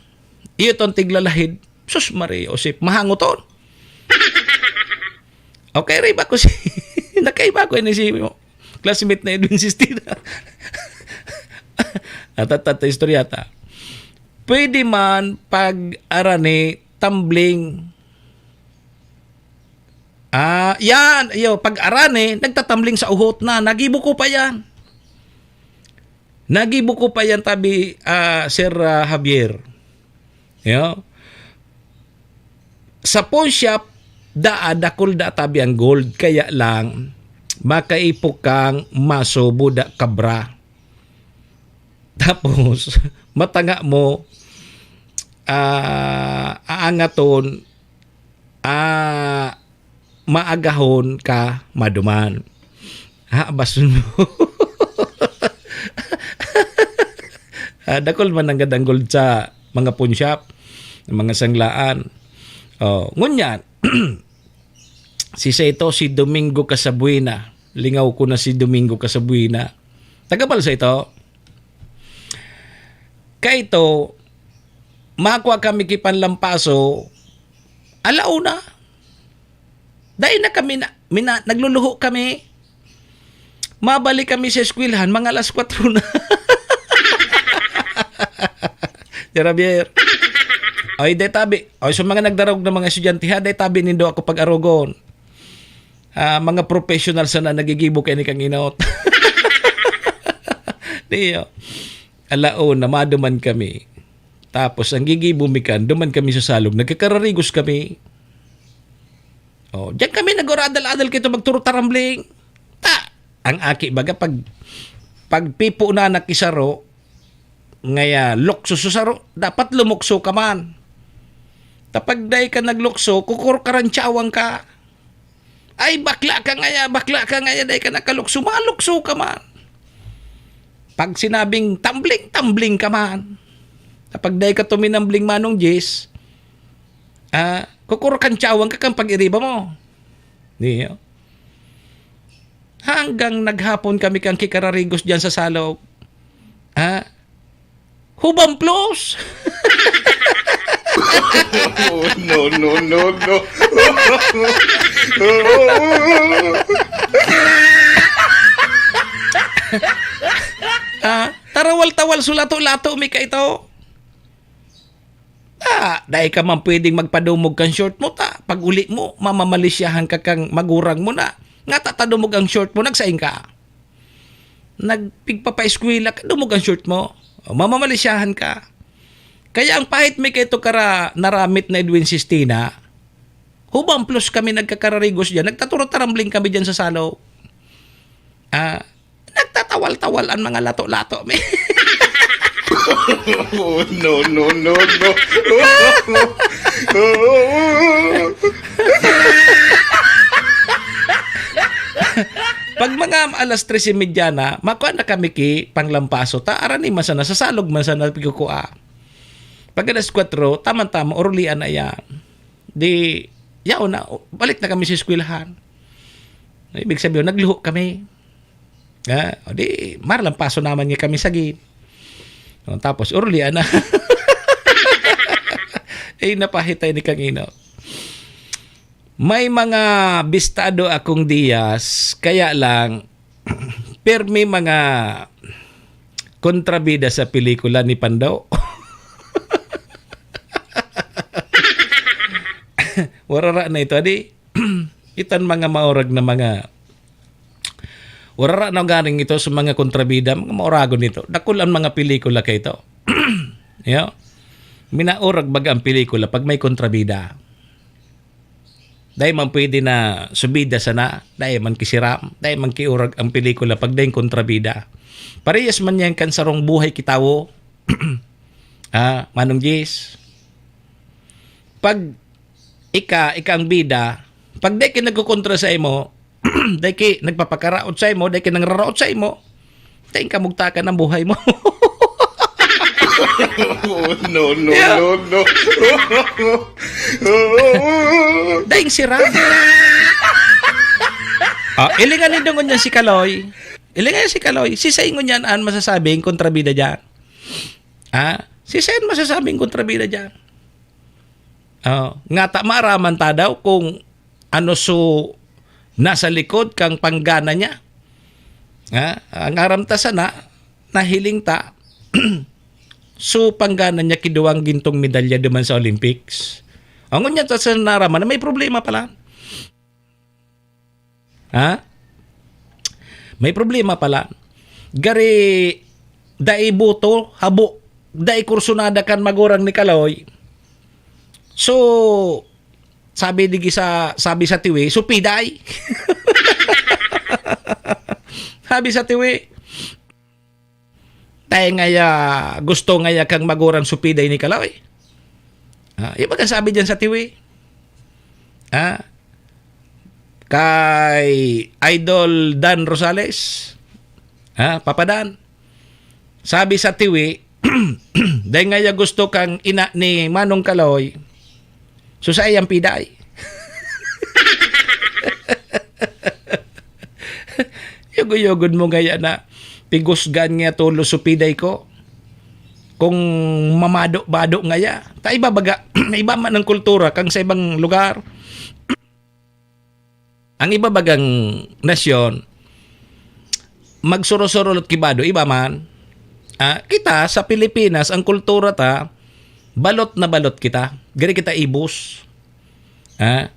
Iyo ton tiglalahid. Sus, Maria Josep, mahangoton. Okay, riba ko si, nakaiba ko ini si classmate na Edwin Sistina. At, at, at, istorya ta. Pwede man pag-arani, tumbling. Ah, yan, iyo, pag-arani, nagtatambling sa uhot na, nagibo ko pa yan. Nagibo ko pa yan, tabi, ah, Sir, ah, Javier. Yo. Sa pawn shop, daa, dakul da tabi ang gold, kaya lang, makaipok kang maso, buda, kabra. Tapos, matanga mo, ah, aangaton, ah, maagahon ka maduman. Ha, basun mo. Ah, dakul man nanggad ang gold sa mga pawn shop, mga sanglaan. Oh, ngunyan, si sa ito, si Domingo Casabuena. Lingaw ko na si Domingo Casabuena. Taga Balsa ito. Kaito, makwa kami ki Panlampaso, alauna. Dai na kami na, mina, nagluluho kami. Mabalik kami sa eskwelahan, mga alas kwatro na. Sir Javier. Ay, dai tabi. Ay, sa mga nagdarog na mga estudyante, ha, dai tabi nindo ako pag-arogon. Ah, mga professional sana nagigibo kay ni kang inot. Diyo. Alauna, maduman kami. Tapos, ang gigibo mi kan, duman kami sa salog, nagkakararigos kami. Oh, diyan kami nag-uradal-adal kito magturo tarambling. Ta, ang aki baga pag, pag pipo na nakisaro, ngaya lukso sa saro, dapat lumukso ka man. Tapag dai ka naglukso, kukurkarantsawang ka. Ay, bakla ka ngaya, bakla ka ngaya, dai ka nakalukso, malukso ka man. Pag sinabing tumbling, tumbling ka man. Tapag dai ka tuminambling, Manong Jis, ah, kukurkarantsawang ka kan pag-iriba mo. Niyo? Hanggang naghapon kami kan kikararigos diyan sa salog. Ah, hubamplos! Oh, no, no, no, no. Ah, tarawal-tawal, sulato-lato mi kaito. Ah, dai ka man pwedeng magpadumog kan short mo ta. Pag uli mo, mamamalisyahan ka kan magurang mo na. Nga tatadumog ang short mo, nagsaing ka. Nagpigpapaeskwela ka, dumog ang short mo. O, mamamalisyahan ka. Kaya ang pahit mi kaito kara naramit na Edwin Sistina, hubamplos kami nagkakararigos diyan, nagtaturot-tarambling kami diyan sa salog. Ah, nagtatawal-tawal ang mga lato-lato mi. Oh, no, no, no, no. Pag mga alas tres y media na, makua na kami ki Panglampaso ta, arani man sana, sa salog man sana pigkukua. Pag alas kwatro, tama-tama, urulian na yan. Di, yaw na, balik na kami sa eskwelahan. Ibig sabihin, nagluho kami. Ah, o di, marlampaso naman nga kami sagin. O, tapos, urulian na. Eh, napahitay ni Kangino. May mga bistado akong diyas, kaya lang, permi mga kontrabida sa pelikula ni Pando. Warara na ito, adi. Itan mga maurag na mga, warara na garing ito sa mga kontrabida, mga mauragon ito. Dakul ang mga pelikula kay ito. Yo? Minaurag baga ang pelikula pag may kontrabida. Dai man pwede na subida sana, dai man kisiram, dai man kiurag ang pelikula pag daing kontrabida. Parehas man yan kan sarong buhay kitawo. Ah, Manong Jis. Pag ika, ika ang bida, pag dai ki nagkukontra sa imo, dai ki nagpapakaraot sa imo, dai ki nangraraot sa imo, dai ka mugtakan ang buhay mo. Oh, no, no, Yeah. no, no. Daing sira. Ah, ilingan nindo ngunyan si Kaloy. Ilingan si Kaloy. Si Saingon yan an masasabing kontrabida dyan. Ah, si Sain masasabing kontrabida dyan. Oh, ngata maaraman ta daw kung ano so nasa likod kang panggana niya. Ha? Ang aram ta sana, nahiling ta, So, panggana niya kiduwang gintong medalya duman sa Olympics. Ang ngunyan ta sa naraman na may problema pala. Ha? May problema pala. Gari, dai boto, habo, dai kursunada kan magurang ni Kaloy. So, sabi digi sa, sabi sa tiwi, "Supiday." Sabi sa tiwi, "Tayo ngaya, gusto ngaya kang magurang supiday ni Kaloy." Ah, iba kan sabi diyan sa tiwi. Ah, kay Idol Dan Rosales. Ah, Papa Dan. Sabi sa tiwi, "Dahil ngaya gusto kang ina ni Manong Kaloy, so sa iyang piday." Yugo-yugod mo ngaya na pigusgan nga tulo supiday ko. Kung mamado-bado ngaya. Ta iba baga, iba man ang kultura kang sa ibang lugar. Ang iba bagang nasyon, magsuro-surulot ki bado, iba man. Ah, kita sa Pilipinas, ang kultura ta, balot na balot kita. Gari kita ibos. Ah,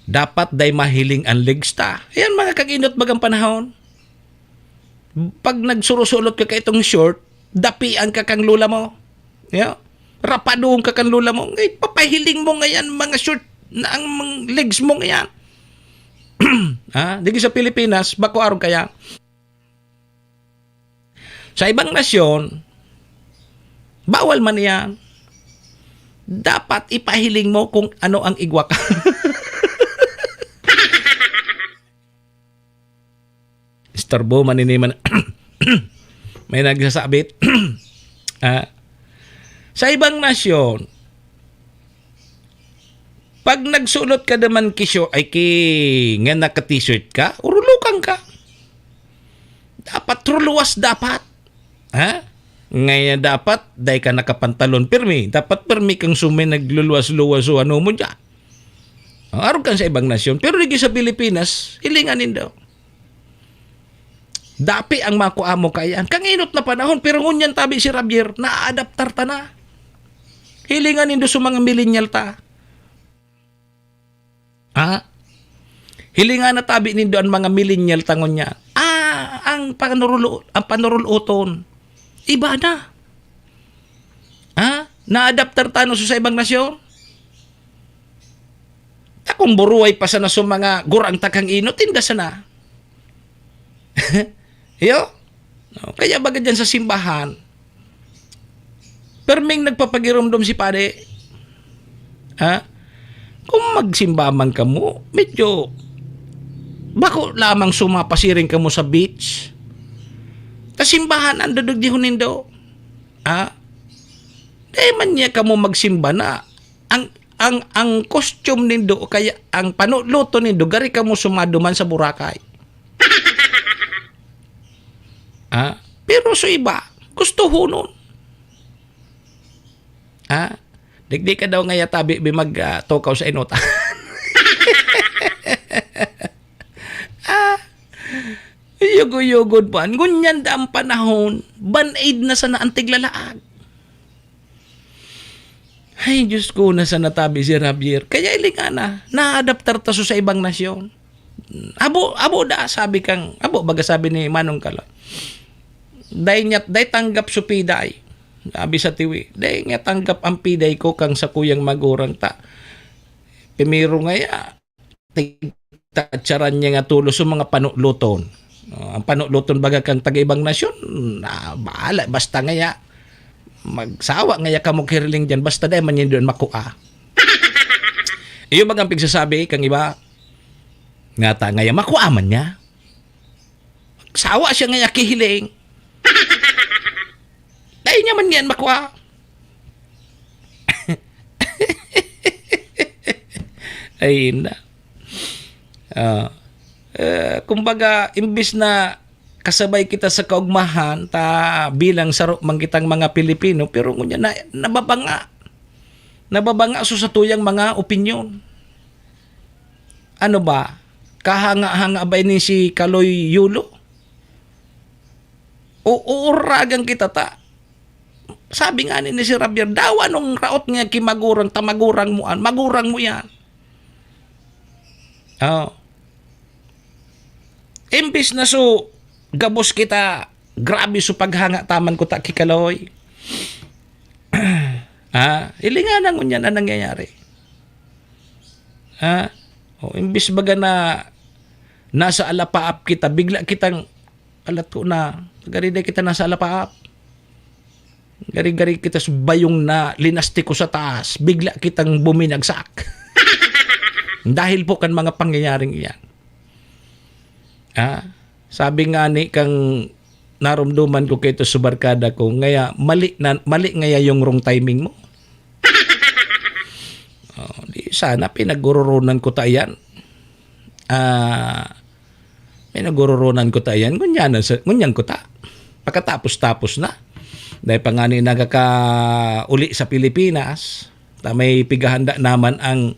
dapat day mahiling ang legs ta. Yan, mga kag-inot bagang panahon. Pag nagsurusulot ka kaitong short, dapian ka kang lola mo. Yeah? Rapaduhon ka kang lola mo. Ngay, papahiling mo ngayan, mga short na ang mga legs mo ngayan. Ha? Digi sa Pilipinas, bako arog kaya. Sa ibang nasyon, bawal man yan. Dapat ipahiling mo kung ano ang igwa ka. Istorbo man ini man. May nagsasabit. Ah, sa ibang nasyon, pag nagsulot ka naman ki sho-, ay ki, nga naka-t-shirt ka, urulokan ka. Dapat ruluwas dapat. Ha? Ngaya dapat, dai ka nakapantalon pirmi. Dapat pirmi kang sumay nagluluwas-luwas o ano mo dyan. Ah, arog kan sa ibang nasyon. Pero digi sa Pilipinas, hilingan nindo. Dapi ang makua mo kaiyan. Kang inot na panahon, pero ngunyan tabi si Javier, naadaptar ta na. Hilingan nindo sa mga millennial ta. Ha? Hilingan na tabi nindo an mga millennial ta ngunyan. Ah, ang panurulo-, ang panuruloton. Iba na. Ha? Naadaptar ta no sa ibang nasyon? Ta kung buruhay pa sana sa mga gurang ta kang inot, tinda sana. Iyo? No? Kaya baga dyan sa simbahan, perming nagpapagiromdom si padi. Ha? Kung magsimba man kamo, medyo bako lamang sumapasiring kamo sa beach. Ta simbahan ang dudugdihon nindo. Ha? Dai man niya kamo magsimba na ang, ang, ang costume nindo o kaya ang panuloton nindo, gari kamo sumaduman sa Boracay. Ah, pero sa iba, gusto hunon. Ah, digdi ka daw ngaya tabi bi mag, ah, tukaw sa inutan. Ah, yugo-yugod man. Ngunyan da ang panahon, band-aid na sana ang tiglalaag. Ay, Diyos ko, nasa natabi si Javier. Kaya ilinga na, naadaptar ta sa ibang nasyon. Abo, abo da, sabi kang, abo, baga sabi ni Manong Kaloy. Dai niya, dai tanggap supiday. Sabi sa tiwi, dai niya tanggap ang piday ko kang sa kuyang magurang ta. Primero ngaya, tigtatsaran niya nga tulos sa mga panuloton. Oh, ang panuloton baga kang taga-ibang nasyon, na bahala, basta ngaya, magsawa ngaya kamo kiriling dyan, basta dai man niya doon makua. Iyo bagang pigsasabi kang iba, nga ta ngaya makua man niya. Sawa siya ngaya kihiling. Dai niya man niyan makua. Ay, na. Ah, eh, kumbaga, imbis na kasabay kita sa kaugmahan, ta bilang saro man kitang mga Pilipino, pero ngunyan na, nababanga. Nababanga sa satuyang mga opinyon. Ano ba? Kahanga-hanga ba ini si Kaloy Yulo? O uuragan kita ta. Sabi nga ni, ni Sir Javier, "Daw anong raot nga ki magurang ta magurang mo an? Magurang mo yan." Oh. Imbis na so, gabos kita, grabe so paghanga taman ko ta ki Kaloy. Ah, hilinga na ngunyan an nangyayari. Ha? O, imbis baga na nasa alapaap kita, bigla kitang, "Alato na, gari day kita nasa alapaap." Gari-gari kita sa bayong na linastiko sa taas, bigla kitang buminagsak. Dahil po kan mga pangyayaring iyan. Ah, sabi nga ni kang narumduman ko kay ito sa barkada ko, ngaya mali na, mali ngaya yung wrong timing mo. Oh, di sana pinaguroronan ko ta yan. Ah, may naguroronan ko ta yan. Ngunyan, na sa, ngunyan ko ta. Pakatapos-tapos na. Dahil pa nga ni nagkakauli sa Pilipinas, ta may pigahanda naman ang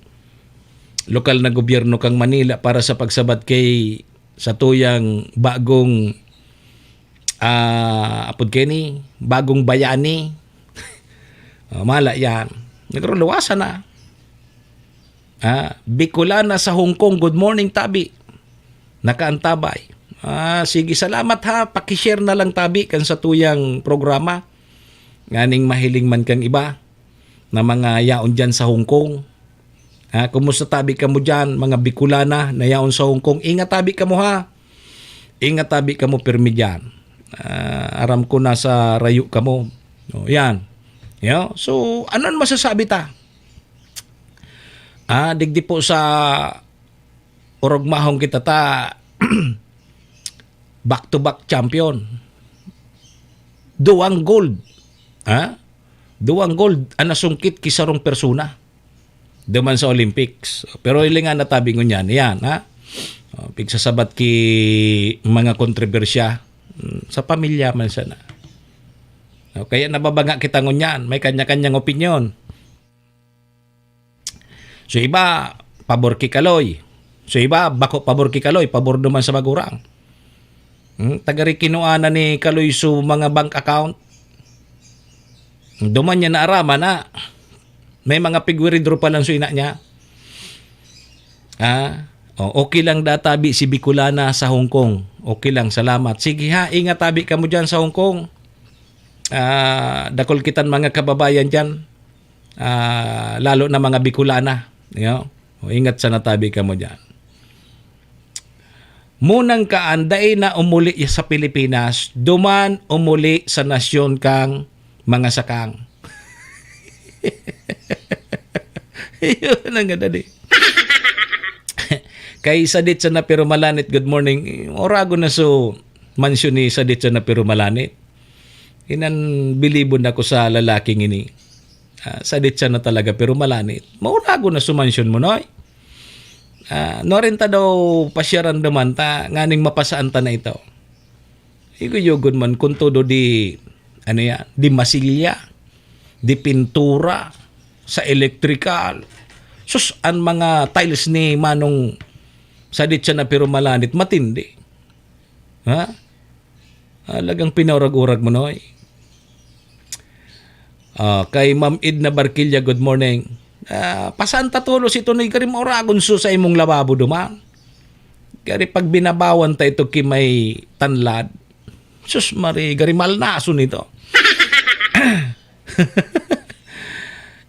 lokal na gobyerno kang Manila para sa pagsabat kay sa tuyang bagong, ah, apod kini, bagong bayani. Oh, mala yan. Nagruluwasan na. Ah, Bicolana sa Hong Kong, good morning, tabi. Nakaantabay. Ah, sige, salamat ha. Pakishare na lang, tabi, kan sa tuyang programa. Nganing mahiling man kang iba na mga yaon dyan sa Hong Kong. Ah, kumusta tabi kamo dyan, mga Bicolana na yaon sa Hong Kong? Ingat tabi kamo, ha. Ingat tabi kamo, pirmi dyan. Ah, aram ko nasa rayo kamo. Oh, yan. Yo, so, ano an masasabi ta? Ah, digdi po sa orog mahong kita ta, back to back champion. Duwang gold. Ha? Duwang gold an nasungkit ki sarong persona duman sa Olympics. Pero hilinga na tabi ngunyan, yan, ha? Oh, pigsasabat ki mga kontrobersya, mm, sa pamilya man sana. Oh, kaya nababanga kita ngunyan, may kanya-kanyang opinyon. So iba, pabor ki Kaloy. So iba, bako pabor ki Kaloy, pabor duman sa magurang. Hmm, tagari kinuha na ni Kaloy so mga bank account. Duman niya naaraman na may mga pig-withdraw pa lang so ina niya. Ah, oh, okay lang da tabi si Bicolana sa Hong Kong. Okay lang, salamat. Sige ha, ingat tabi kamo dyan sa Hong Kong. Ah, dakul kitan mga kababayan dyan. Ah, lalo na mga Bicolana, you know? O, ingat sana tabi kamo dyan. Munang kaan, dai na umuli sa Pilipinas, duman umuli sa nasyon kang mga sakang. Yun ang ganda di. Kay Sadit sana pero malanit, good morning. Orago na so mansyon ni Sadit sana pero malanit. Inan bilibon ako sa lalaking ini. Ah, sadit siya na talaga, pero malanit. Maurago na sumansyon mo, noy. Ah, nuarin ta daw pasyaran duman ta, nganing mapasaan ta na ito. Iguyugon man kung todo di, ano yan, di masilya, di pintura, sa elektrikal. Sus, an mga tiles ni Manong Sadit siya na pero malanit, matindi. Ha? Talagang pinaurag-urag mo, noy. Ah, kay Ma'am Edna Barquilla, good morning. Ah, pasaan ta tolos ito, noy, gari mauragon so sa imong lababo duman. Gari pag binabawan ta ito ki may tanlad. Sus, Mari, gari malnason ito.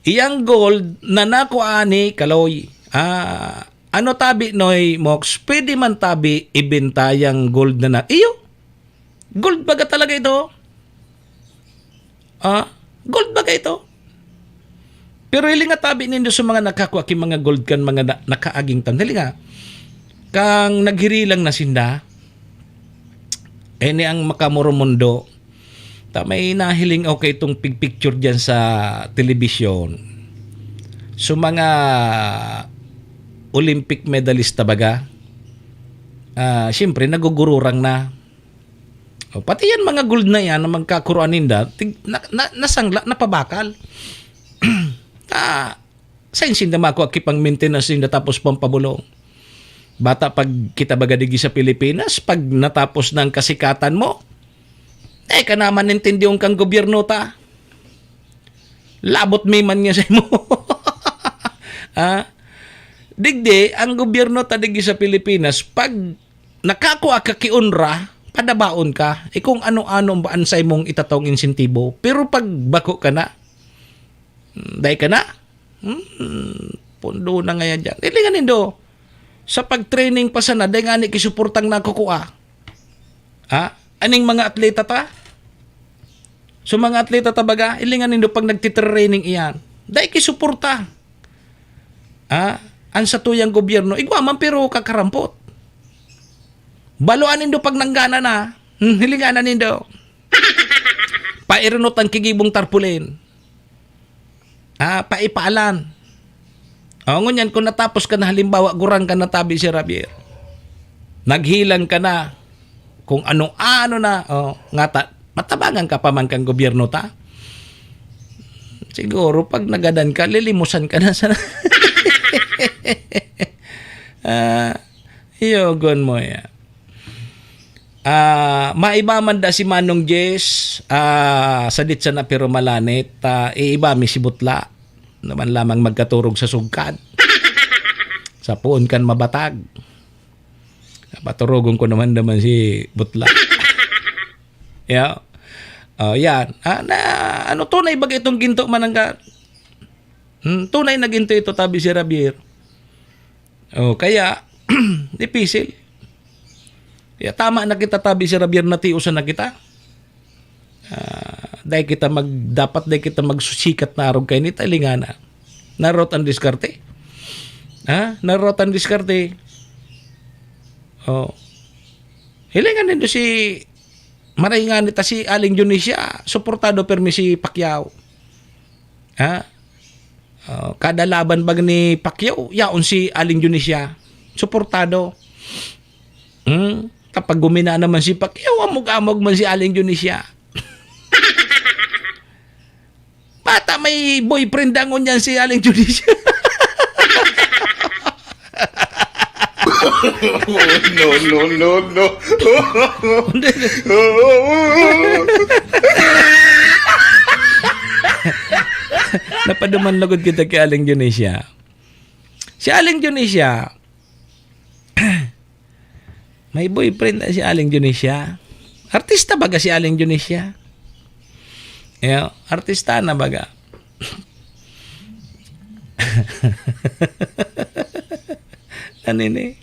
Iyang gold na nakuha ni Kaloy. Ah, ano tabi, Noy Mox? Pwede man tabi ibenta yang gold na na-, iyo? Gold baga talaga ito? Ah, gold baga ito? Pero hilinga tabi nindo sa mga nakakua ki mga gold kan mga na-, nakaaging tan. Hilinga, kang naghirilang na sinda, eh, ni ang makamoromundo, ta may nahiling ako kay itong pigpicture diyan sa telebisyon. So, mga Olympic medalist, baga, ah, siyempre, nagugururang na. O, pati yan, mga gold na yan, na magkakuruan ninda, tig-, na, na, nasangla, napabakal. Ta, sa insinda mako, akipang maintenance ninda, tapos pampabulong. Bata, pag kita baga digi sa Pilipinas, pag natapos na ang kasikatan mo, eh, ka naman intindihon kang gobyerno ta. Labot mi man niya sa imo. Ah? Digdi, ang gobyerno ta digdi sa Pilipinas, pag nakakua ka ki onra, padabaon ka. Eh, kung ano-ano ba an sa imong itatong insentibo. Pero pag bako ka na, hmm, dai ka na, hmm, pundo na ngaya diyan. Hilingan nindo, sa pag-training pa sana, dai ngani ki suportang nakukua. Ha? Aning mga atleta ta? So, mga atleta ta baga, hilingan nindo pag nagtitraining iyan. Dai ki suporta. Ha? Ang satuyang gobyerno, igwa man pero kakarampot. Baloan nindo pag nanggana na. Hmm, hilingan na nindo. Pairunot ang kigibong tarpaulin. Ah, paipaalan. O, ngunyan, kung natapos ka na, halimbawa, gurang ka na, tabi si Javier. Naghilang ka na. Kung ano-ano na, o, ngata, matabangan ka pa man kan gobyerno ta. Siguro, pag nagadan ka, lilimusan ka na sana. Ah, iyogon mo yan. Ah, maiba man da si Manong Jess, ah, sadit sana pero malanit, ah, iiba mi si Butla. Naman lamang magkaturog sa sugkad. Sa puon kan mabatag. Paturugon ko naman naman si Butla. Yeah. Oh, yan. Ah, na, ano, tunay ba itong ginto manangga? Hmm, tunay na ginto ito, tabi si Javier. Oh, kaya, dipisil. Kaya tama na kita, tabi si Javier, natiusan na kita. Ah, dai kita mag-, dapat dai kita magsusikat na arog kay nita, lingana. Narot ang diskarte. Ha? Narot ang diskarte. Oh. Hilingan nindo si, maray nga nita si Aling Dionisia, suportado permi si Pacquiao. Ha? Oh, kada laban bag ni Pacquiao, yaon si Aling Dionisia. Suportado. Hmm? Kapag gumina naman si Pacquiao, amog-amog man si Aling Dionisia. Bata, may boyfriend dangon yan si Aling Dionisia. No, no, no, no. Napaduman lugod kita kay Aling Dionisia. Si Aling Dionisia, may boyfriend na si Aling Dionisia. Artista baga si Aling Dionisia. Yeah, artista na baga. Ano ini?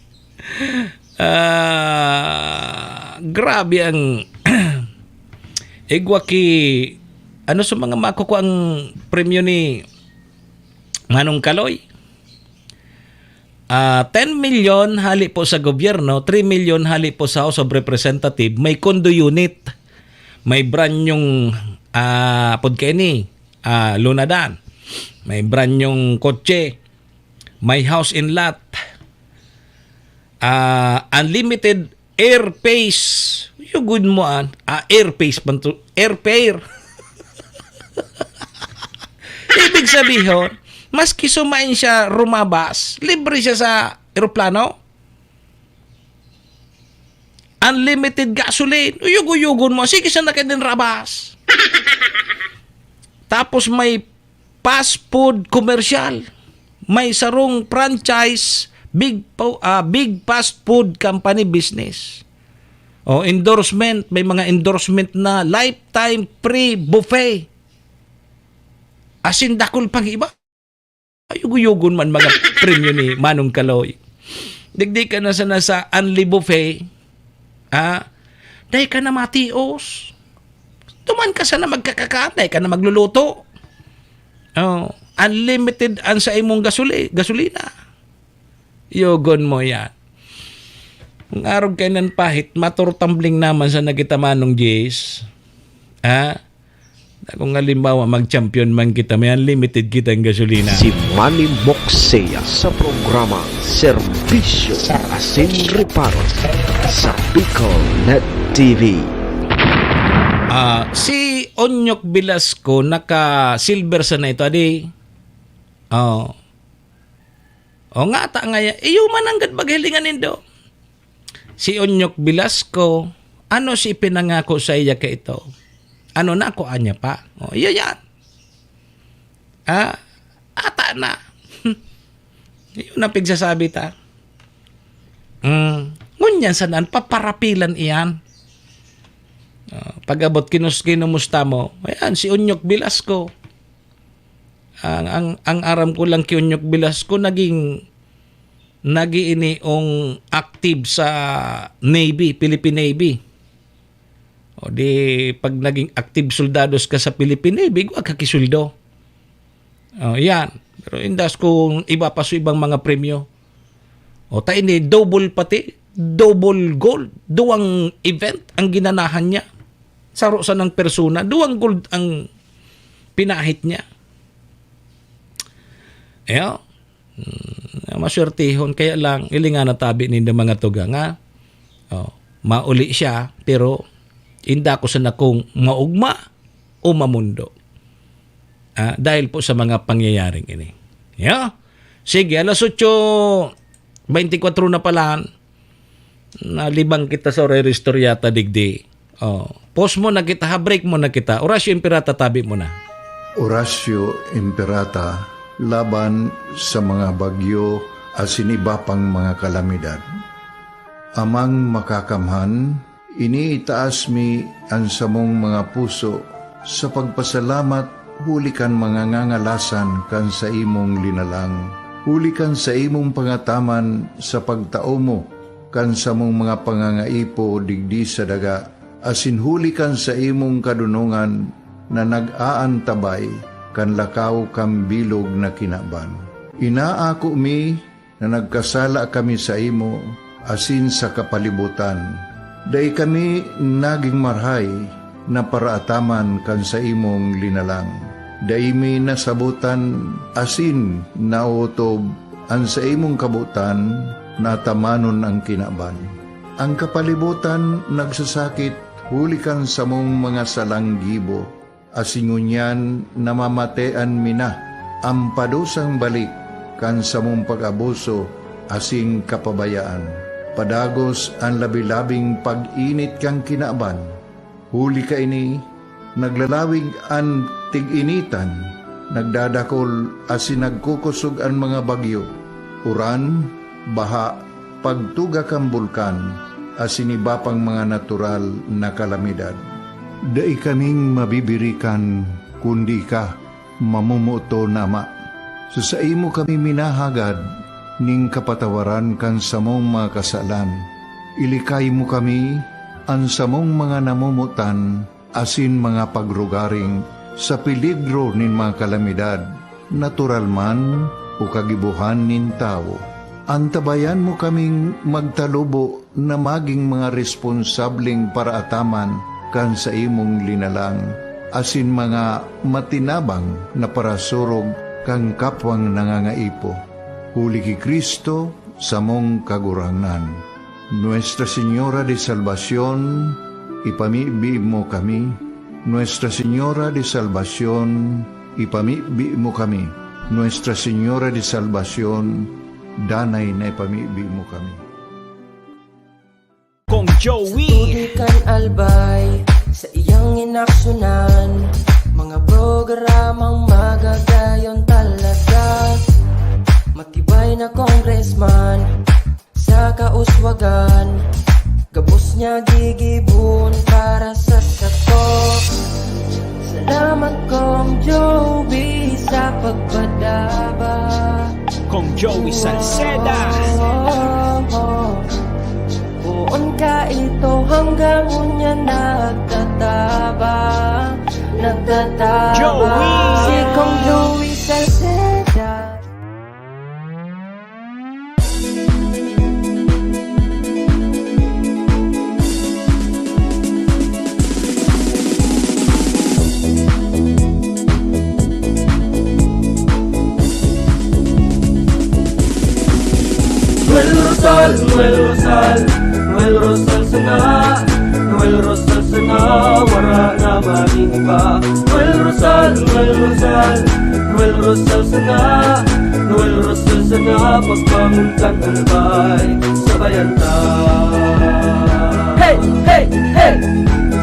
Ah, grabe ang igwa ki, ano sa mga makukuha ang premyo ni Manong Kaloy? Ah, ten milyon hali po sa gobyerno, three milyon hali po sa House of Representative, may condo unit, may brand yung, ah, apod kaini, ah, lunadan, may brand yung kotse, may house in lot, ah, unlimited airpace. Yugod mo an, ah, airpace man to, airfare. Ibig sabihin, maski sumain siya rumabas, libre siya sa eroplano. Unlimited gasoline. Uyog-uyogon mo. Sige, siya na kayo din rabas. Tapos may fast food commercial. May sarong franchise, big, po, ah, big fast food company business. O endorsement, may mga endorsement na lifetime free buffet. Asin dakul pang iba. Ayugo-yugon man mga premyo ni Manong Kaloy. Digdi ka na sana sa Unli Buffet. Ah, dai ka na matios. Tuman ka sana magkakakan, dai ka na magluluto. Oh, unlimited ang sa imong gasuli, gasolina. Yogon mo yan. Ang arog kay nan pahit, maturtambling naman sa nagitamanong Jace. Ha? Kung halimbawa, mag-champion man kita, may unlimited kitang gasolina. Si Manny Moxea sa programa Serbisyo asin Reparo sa Bicol Net T V. Ah, si Onyok Velasco naka-silver sa na ito, adi? Oh. O nga, ta ngaya, iyo man ang gad maghilingan nindo. Si Onyok Velasco, ano si ipinangako sa iya ka ito? Ano na ako, anya pa? O, iyo yan. Ah, ata na. Yun ang pigsasabi ta. Mm. Ngunyan, saan paparapilan iyan? Ah, pag-abot, kinus-, kinumusta mo, ayan, si Onyok Velasco. Ang, ang, ang aram ko lang ki Onyok Velasco, naging, naging iniong active sa Navy, Philippine Navy. O di, pag naging active soldados ka sa Philippine Navy, igwa ka ki sweldo. O, yan. Pero indas kung iba pa sa ibang mga premyo. O, ta ini, double pati, double gold. Duwang event ang ginanahan niya. Saro sanang persona, duwang gold ang pinahit niya. Ayo. Hmm, maswertehon. Kaya lang, ilingan na tabi nindo mga tugang, ha? O, mauli siya, pero inda ko sana kung maugma o mamundo. Ah, dahil po sa mga pangyayaring ini. Yeah? Sige, alas otso beintikwatro na pala. Nalibang kita sa Orasyo Istorya ta digdi. O, pause muna kita, ha, break muna kita. Orasyo Imperata, tabi mo na. Orasyo Imperata, laban sa mga bagyo asin iba pang mga kalamidad. Amang Makakamhan, iniitaas mi an samong mga puso sa pagpasalamat huli kan mga ngangalasan kan saimong linalang, huli kan saimong pangataman sa pagtao mo kan samong mga pangangaipo digdi sa daga, asin huli kan saimong kadonongan na nag-aantabay kan lakaw kan bilog na kinaban. Inaako mi na nagkasala kami saimo asin sa kapalibotan. Dai kami nagin marahay na paraataman kan saimong linalang. Dai mi nasabotan asin naotob an saimong kabotan na atamanon an kinaban. An kapalibotan nagsasakit huli kan samong mga salang gibo, asin ngunyan namamatean mi na an padusang balik kan samong pag-abuso asin kapabayaan. Padagos an labi-labing pag-init kan kinaban. Huli kaini, naglalawig an tig-initan, nagdadakol asin nagkukosog an mga bagyo, uran, baha, pagtuga kan bulkan, asin iba pang mga natural na kalamidad. Dai kaming mabibirikan, kundi ika, mamomoton na Ama. Sa saimo kami minahagad nin kapatawaran kan samong mga kasalan. Ilikay mo kami, an samong mga namomotan, asin mga pagrugaring sa peligro nin mga kalamidad, natural man o kagibohan nin tawo. Antabayan mo kaming magtalubo na magin mga responsableng paraataman kan saimong linalang, asin mga matinabang na parasurog kan kapwang nangangaipo. Huli ki Cristo, samong Kagurangnan. Nuestra Señora de Salvacion, ipamibi mo kami. Nuestra Señora de Salvacion, ipamibi mo kami. Nuestra Señora de Salvacion, danay na ipamibi mo kami. Kong Joey. Sa tubig kan Albay, sa iyang inaksyonan, mga programang magagayon talaga. Matibay na congressman, sa kauswagan, gabos niya gigibon para sa sato. Salamat, Kong Joey, sa pagpadaba. Kong Joey Salceda. Poon ka ito hanggang unya nagtataba, nagtataba. Joey. Si Kong Joey Salceda. Noel Rosal, Noel Rosal, Noel Rosal sana, Noel Rosal sana, wara na magin iba. Noel Rosal, Noel Rosal, Noel Rosal sana, Noel Rosal sana, pagbangon kan Albay, sabayan ta. Hey, hey, hey!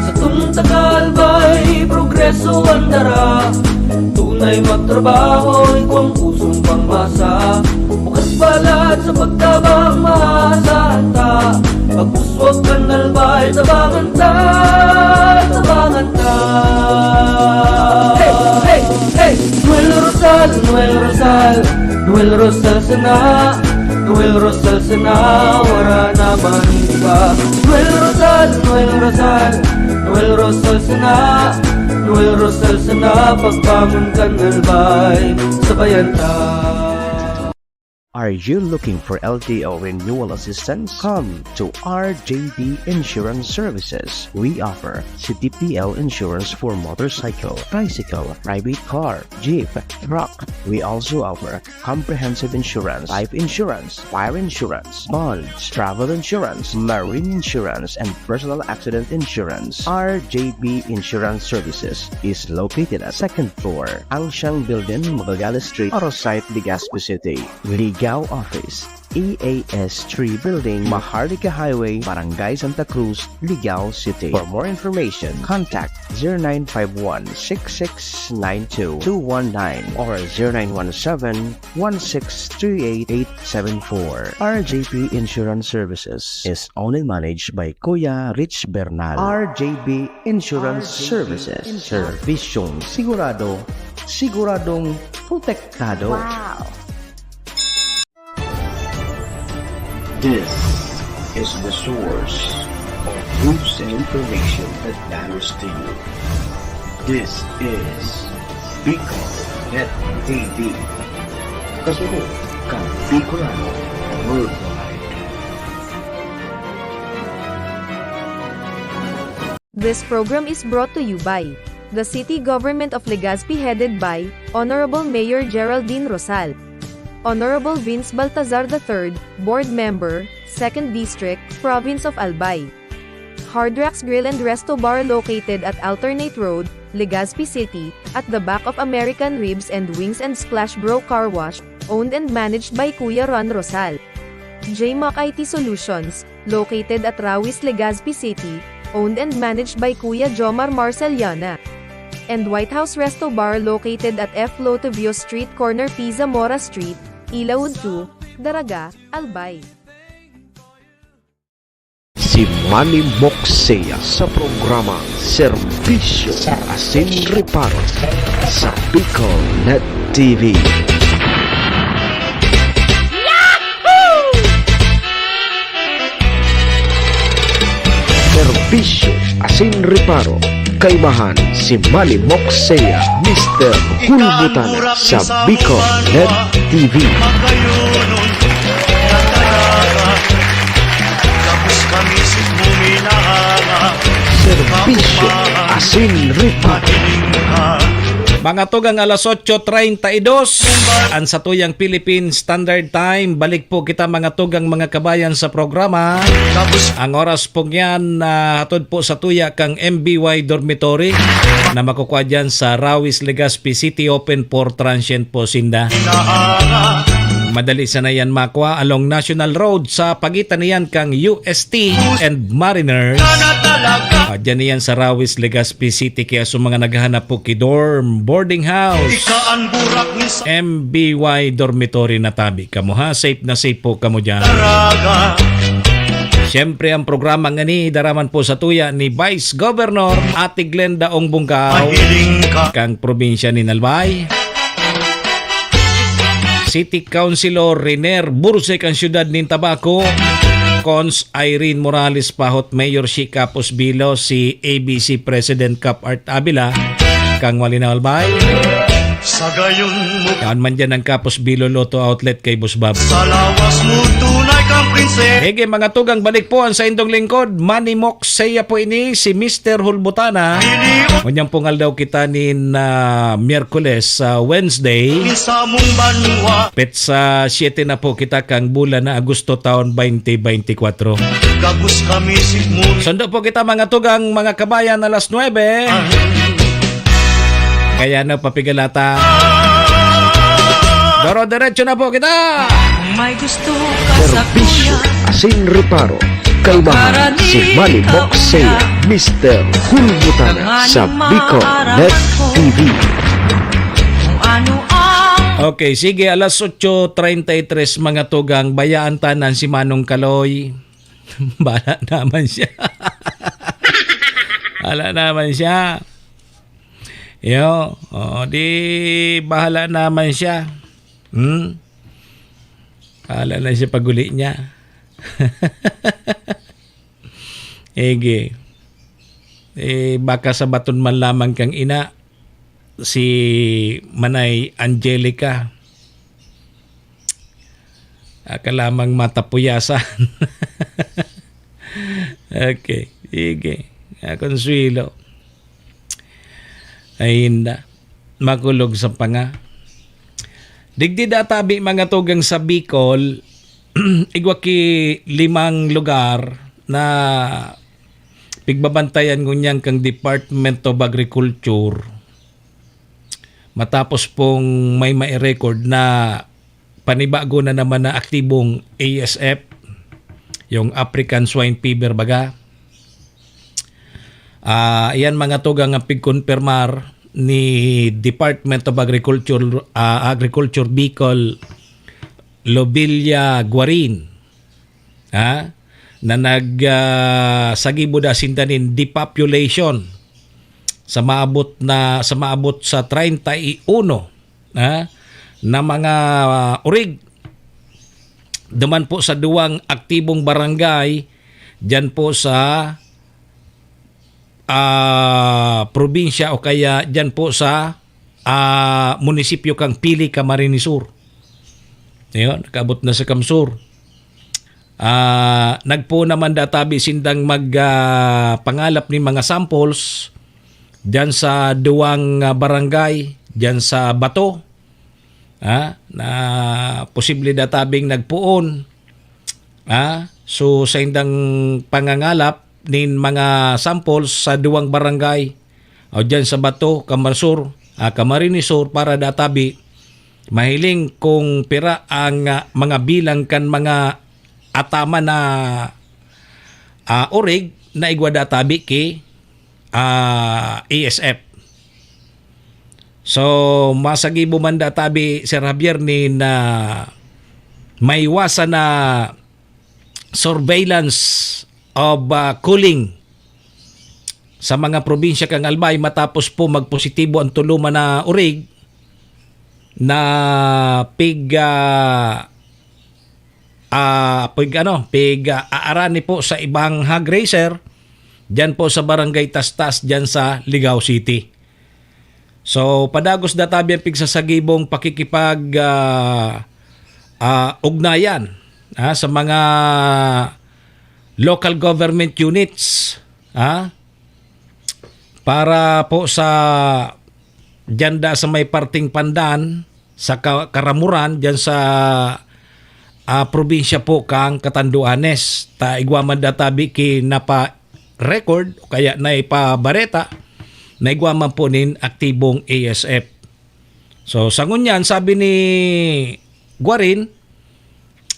Satong taga Albay, progreso an dara. Tunay magtrabaho, igwang pusong pangmasa. Bukas balat sa pagtabang, maasahan ta. Pag-uswag kan Albay, tabangan ta, tabangan ta. Hey, hey, hey! Noel Rosal, Noel Rosal, Noel Rosal sana. Noel Rosal sana, wara na man iba. Noel Rosal, Noel Rosal, Noel Rosal sana. Noel Rosal sana, pagbangon kan Albay, sabayan ta. Are you looking for L T O renewal assistance? Come to R J B Insurance Services. We offer C T P L insurance for motorcycle, tricycle, private car, jeep, truck. We also offer comprehensive insurance, life insurance, fire insurance, bonds, travel insurance, marine insurance, and personal accident insurance. R J B Insurance Services is located at second floor, Angsiang Building, Magallanes Street, Arosite, Legazpi City. Ligao Office, E A S three Building, Maharlika Highway, Barangay Santa Cruz, Ligao City. For more information, contact zero nine five one six six nine two two one nine or zero nine one seven one six three eight eight seven four. R J P Insurance Services is owned and managed by Kuya Rich Bernal. R J B Insurance Services. Servisyong sigurado, siguradong protektado. Wow! This is the source of news and information that matters to you. This is Bicol Net T V. Kasunod kan Bicolano Worldwide. This program is brought to you by the City Government of Legazpi, headed by Honorable Mayor Geraldine Rosal. Honorable Vince Baltazar the third, Board Member, Second District, Province of Albay. Hard Rocks Grill and Resto Bar, located at Alternate Road, Legazpi City, at the back of American Ribs and Wings and Splash Bro Car Wash, owned and managed by Kuya Ron Rosal. J Mac I T Solutions, located at Rawis, Legazpi City, owned and managed by Kuya Jomar Marceliana. And White House Resto Bar, located at F Lotivio Street, corner P Zamora Street, Ilaud two, Daraga, Albay. Si Manny Moksea sa programa Serbisyo asin Reparo sa Bicol Net T V. Serbisyo asin Reparo, kaimahan si Manny Moksea, Mister Hulbutana sa Bicol Net T V. Serbisyo asin Reparo. Mga tugang, alas otso treinta y dos, ang satuyang Philippine Standard Time. Balik po kita, mga tugang, mga kabayan, sa programa. Ang oras pong yan, ah, hatod po sa tuya kang M B Y Dormitory na makukuha dyan sa Rawis, Legazpi City. Open for transient po sinda. Madali sana yan makwa along National Road sa pagitan niyan kang U S T and Mariners. Ah, dyan niyan sa Rawis, Legazpi City. Kaya sa mga naghahanap po ki dorm, boarding house, M B Y dormitory na tabi kamo, ha? Safe na safe po kamo dyan. Siyempre, ang programa ngani daraman po sa tuya ni Vice Governor Ate Glenda Ong Bungkaw, kang probinsya nin Albay. City Councilor Riner Bursek ang siyudad nin Tabaco. Cons Irene Morales Pahot, Mayor Shi Capos Bilo, si A B C President Cap Art Avila, kang Malinaw Albay. Sa gayon mo Yan man dyan ang Capos Bilo Lotto Outlet kay Boss Bob. Sa lawas mo, tunay kang prinsesa. Hege, mga tugang, balik po ang saindong lingkod, Manny Moksea po ini, si Mister Hulbutana. Ngunyan pong aldaw kita nin, ah, Miyerkules, sa Wednesday. Sa mong banwa. Petsa siete na po kita kang bulan na Agosto taon twenty twenty-four. Gabos kami sigmon. Sundo po kita, mga tugang, mga kabayan, alas nuebe. Kaya na, papigalata. Doro-derecho na po kita. May gusto ka sa Serbisyo kuya. Asin reparo. Kaimahan si Manny Moksea, Mister Hulbutana sa Bicol Net T V. Okay, sige, alas otso treinta y tres, mga tugang, bayaan tanan si Manong Kaloy. Bahala naman siya. Bahala naman siya. Yo, oo, di bahala naman siya. Hmm? Bahala na siya pag-uli niya. Ege. Eh, baka sabaton man lamang kang ina, si Manay Angelica. Aka lamang matapuyasan. Okay, sige. Ah, Consuelo. Ay, hinda. Makulog sa panga. Digdi databi, mga tugang, sa Bicol, igwa ki limang lugar na pigbabantayan ngunyan kang Department of Agriculture. Matapos pong may mai-record na panibago na naman na aktibong A S F, yung African Swine Fever baga. Ah, iyan, mga tugang, ang pigkonpermar ni Department of Agriculture, ah, Agriculture Bicol, Lobelia Guarin, ha, na nag, ah, sagibo da sinda nin depopulation sa maabot na, sa maabot sa treinta y uno, ha, na mga, ah, orig duman po sa duwang aktibong barangay diyan po sa, ah, probinsya o kaya diyan po sa, ah, munisipyo kang Pili, Camarines Sur. Ayun, nakaabot na sa Camsur. Ah, nagpoon naman databi sindang mag, ah, pangalap nin mga samples diyan sa duwang, ah, barangay, diyan sa Bato. Ah, na posible databing nagpoon. Ah, so, saindang pangangalap nin mga samples sa duwang barangay, o diyan sa Bato, Camarsur, ah, Camarines Sur, para databi mahiling kung pira ang, ah, mga bilang kan mga ataman na, ah, orig na igwa databi ki, ah, A S F. So, masagibo man databi, Sir Javier, nin maiwasan na surveillance of, ah, culling sa mga probinsya kan Albay matapos po magpositibo ang tuluman na orig na pig, ah, ah, pig, ano, pig, ah, aarani po sa ibang hog raiser diyan po sa Barangay Tastas, diyan sa Ligao City. So, padagos databi ang pigsasagibong pakikipag, ah, ah, ugnayan, ah, sa mga local government units, ah, para po sa diyan da sa may parting Pandan, sa Ka-, Karamuran, diyan sa, ah, probinsya po kang Catanduanes. Ta igwa man databi ki napa-record o kaya naipabareta na igwa man po nin aktibong A S F. So, sa ngunyan, sabi ni Guarin,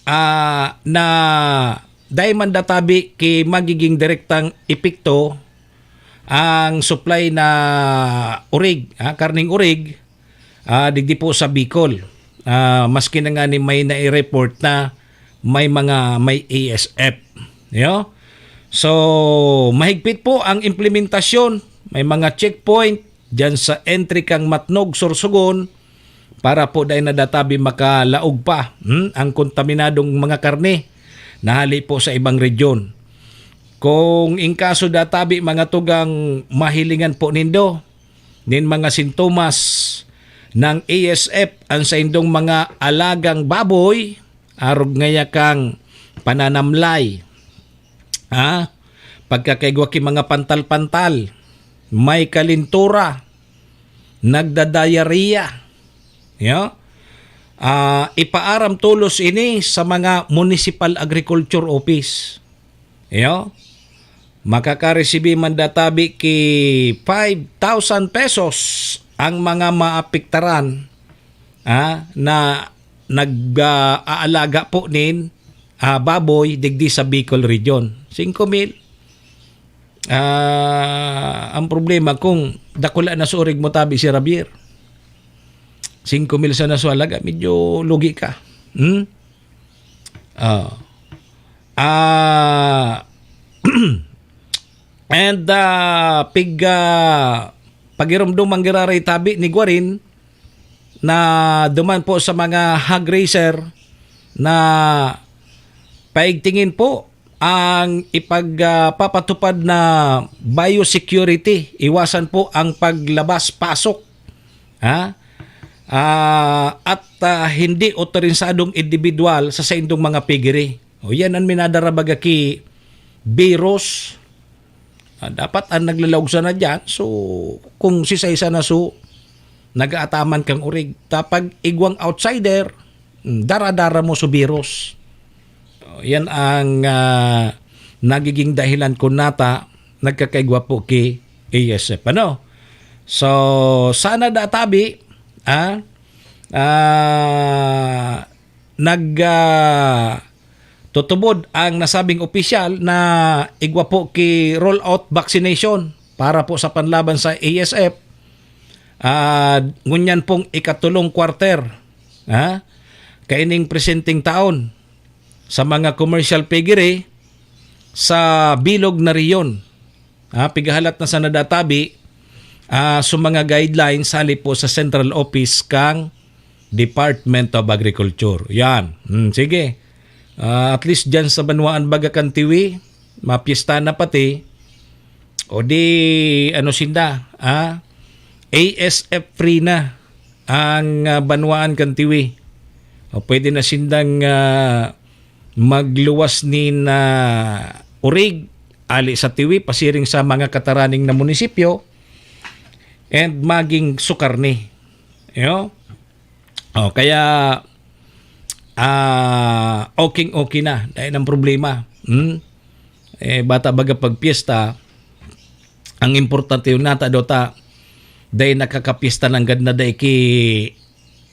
ah, na dai man databi ki magiging direktang epekto ang supply na orig, ah, karning orig, ah, digdi po sa Bicol. Ah, maski na nga ni may nai-report na may mga, may A S F. Yo? So, mahigpit po ang implementasyon. May mga checkpoint diyan sa entry kang Matnog, Sorsogon, para po dai na databi makalaog pa, hmm, ang kontaminadong mga karne na hali po sa ibang rehiyon. Kung in kaso databi, mga tugang, mahilingan po nindo nin mga sintomas ng A S F ang saindong mga alagang baboy, arog ngaya kang pananamlay, ha? Pagkakaigwa ki mga pantal-pantal, may kalintura, nagda-diarrhea. Yo? Ah, ipaaram tolos ini sa mga Municipal Agriculture Office. Yo? Makakaresibi man databi ki five thousand pesos ang mga maapektaran, ah, na nag, ah, aalaga po nin, ah, baboy digdi sa Bicol Region. Singko mil. Ah, ang problema kung dakula na sa orig mo tabi si Javier. Singko mil sana su halaga, medyo lugi ka. Hmm? Ah. Ah, and, ah, pig, ah, pagirumdom ang giraray tabi ni Guarin na duman po sa mga hog raiser na paigtingin po ang ipag, ah, papatupad na biosecurity. Iwasan po ang paglabas-pasok, ha? Ah, at, ah, hindi otorisadong indibidwal sa saindong mga piggery. O, yan ang minadara baga ki virus. Ah, dapat ang naglalaog sana diyan. So, kung sisay sana su nag-aataman kang orig, tapag igwang outsider, mm, dara-dara mo su virus. So, yan ang, ah, nagiging dahilan kun nata nagkakaigwa po ki A S F, ano? So, sana da tabi, ah, ah, nag, ah, tutubod ang nasabing opisyal na igwa po ki roll out vaccination para po sa panlaban sa A S F. Ah, ngunyan pong ikatulong quarter, ha? Kaining presenteng taon sa mga commercial piggery sa bilog na rehiyon. Ah, pigahalat na sana da tabi, ah, sa mga guidelines hali po sa central office kang Department of Agriculture. Yan. Hmm, sige. Ah, at least dyan sa banwaan baga kan Tiwi, mapyesta na pati. O di, ano sinda, ah, A S F free na ang, ah, banwaan kan Tiwi. O pwede na sindang, ah, magluwas nin, ah, orig, ali sa Tiwi, pasiring sa mga kataraning na munisipyo, and maging sukarni. Yo? O, kaya, ah, okay, okay na. Dai nang problema. Hmm? Eh, bata baga pag piyesta, ang importante yung nata, dota, dai nakakapiyesta nanggad na dai ki,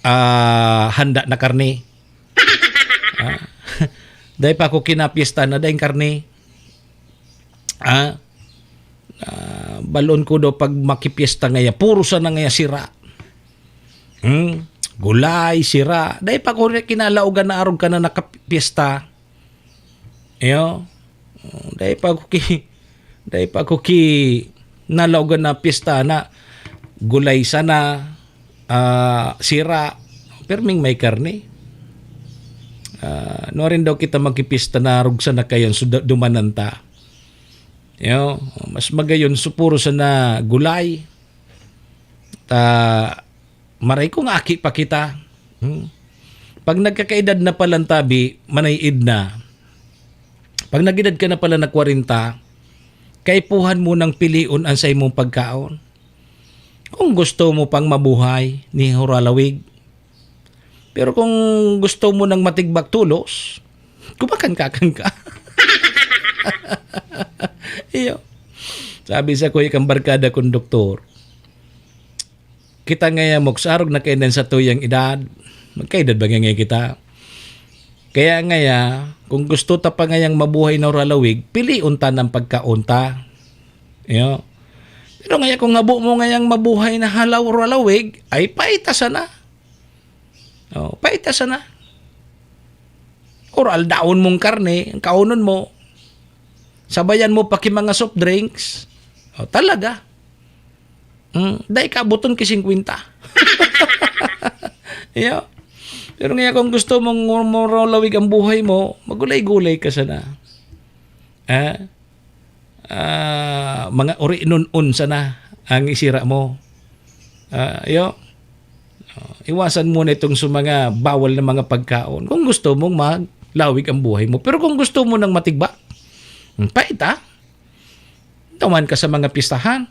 ah, handa na karne. Ah, dai pa ako kinapiyesta na daing karne. Ah, ah, balon ko daw pag makipiyesta ngaya, puro sana ngaya sira. Hmm? Gulay, sira. Dai pa ko kinalaogan na arog ka na nakapiyesta. Iyo. Dai pa ko ki-, dai pa ko ki-, nalaogan na piyesta na gulay sana, ah, sira. Perming may karne. Ah, nuarin daw kita magkipista na arog sana kayan, so, da-, dumanan ta. Yo, mas magayon, so, puro sana gulay. Ta, maray kung aki pa kita. Hmm. Pag nagkakaedad na pala tabi, manay-id na. Pag nag-edad ka na pala na kwarenta, kaipuhan mo nang pilion ang sa imong pagkaon. Kung gusto mo pang mabuhay ni Huralawig, pero kung gusto mo nang matigbak tulos, kumakan-kakan ka. Iyo. Sabi sa kuya kang barkada kong doktor, kita ngaya mo, sa arog na kainan sa tuyang edad, magkaedad ba ngaya kita? Kaya ngaya, kung gusto ta pa ngayang mabuhay na huralawig, pilion ta ng pagkaon ta. Iyo. Pero ngaya, kung habo mo ngayang mabuhay na halaw-, huralawig, ay paita sana. Oh, paita sana. Or aldaon mong karne, ang kaonon mo. Sabayan mo pa ki mga soft drinks. Oh, talaga. Mm, dai ka abuton ki singkwenta. Iyo. Pero ngaya, kung gusto mong mur-, muralawig ang buhay mo, magulay-gulay ka sana. Ah? Ah, mga uri nun-un sana ang isira mo. Ah, iyo. Oh, iwasan mo na itong sa mga bawal na mga pagkaon kung gusto mong maglawig ang buhay mo. Pero kung gusto mo nang matigba, hmm, paita. Duman ka sa mga pistahan.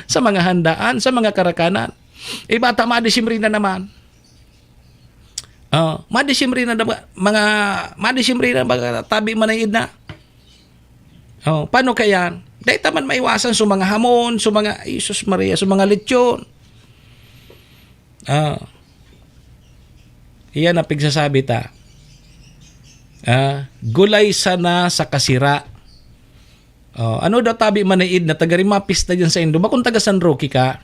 Sa mga handaan, sa mga karakanan. Eh, bata, madisimri na naman. Oh, madisimri na naman, mga, madisimri na, mga tabi manayid na. Oh, paano kaya? Dahil taman maiwasan sa mga hamon, sa mga, Jesus Maria, sa mga lechon. Ah. Iyan ang pigsasabi ta. Ah, gulay sana sa kasira. Oh, ano daw tabi manayid na taga Rimapis na dyan sa Indo? Bakong taga San Roque ka?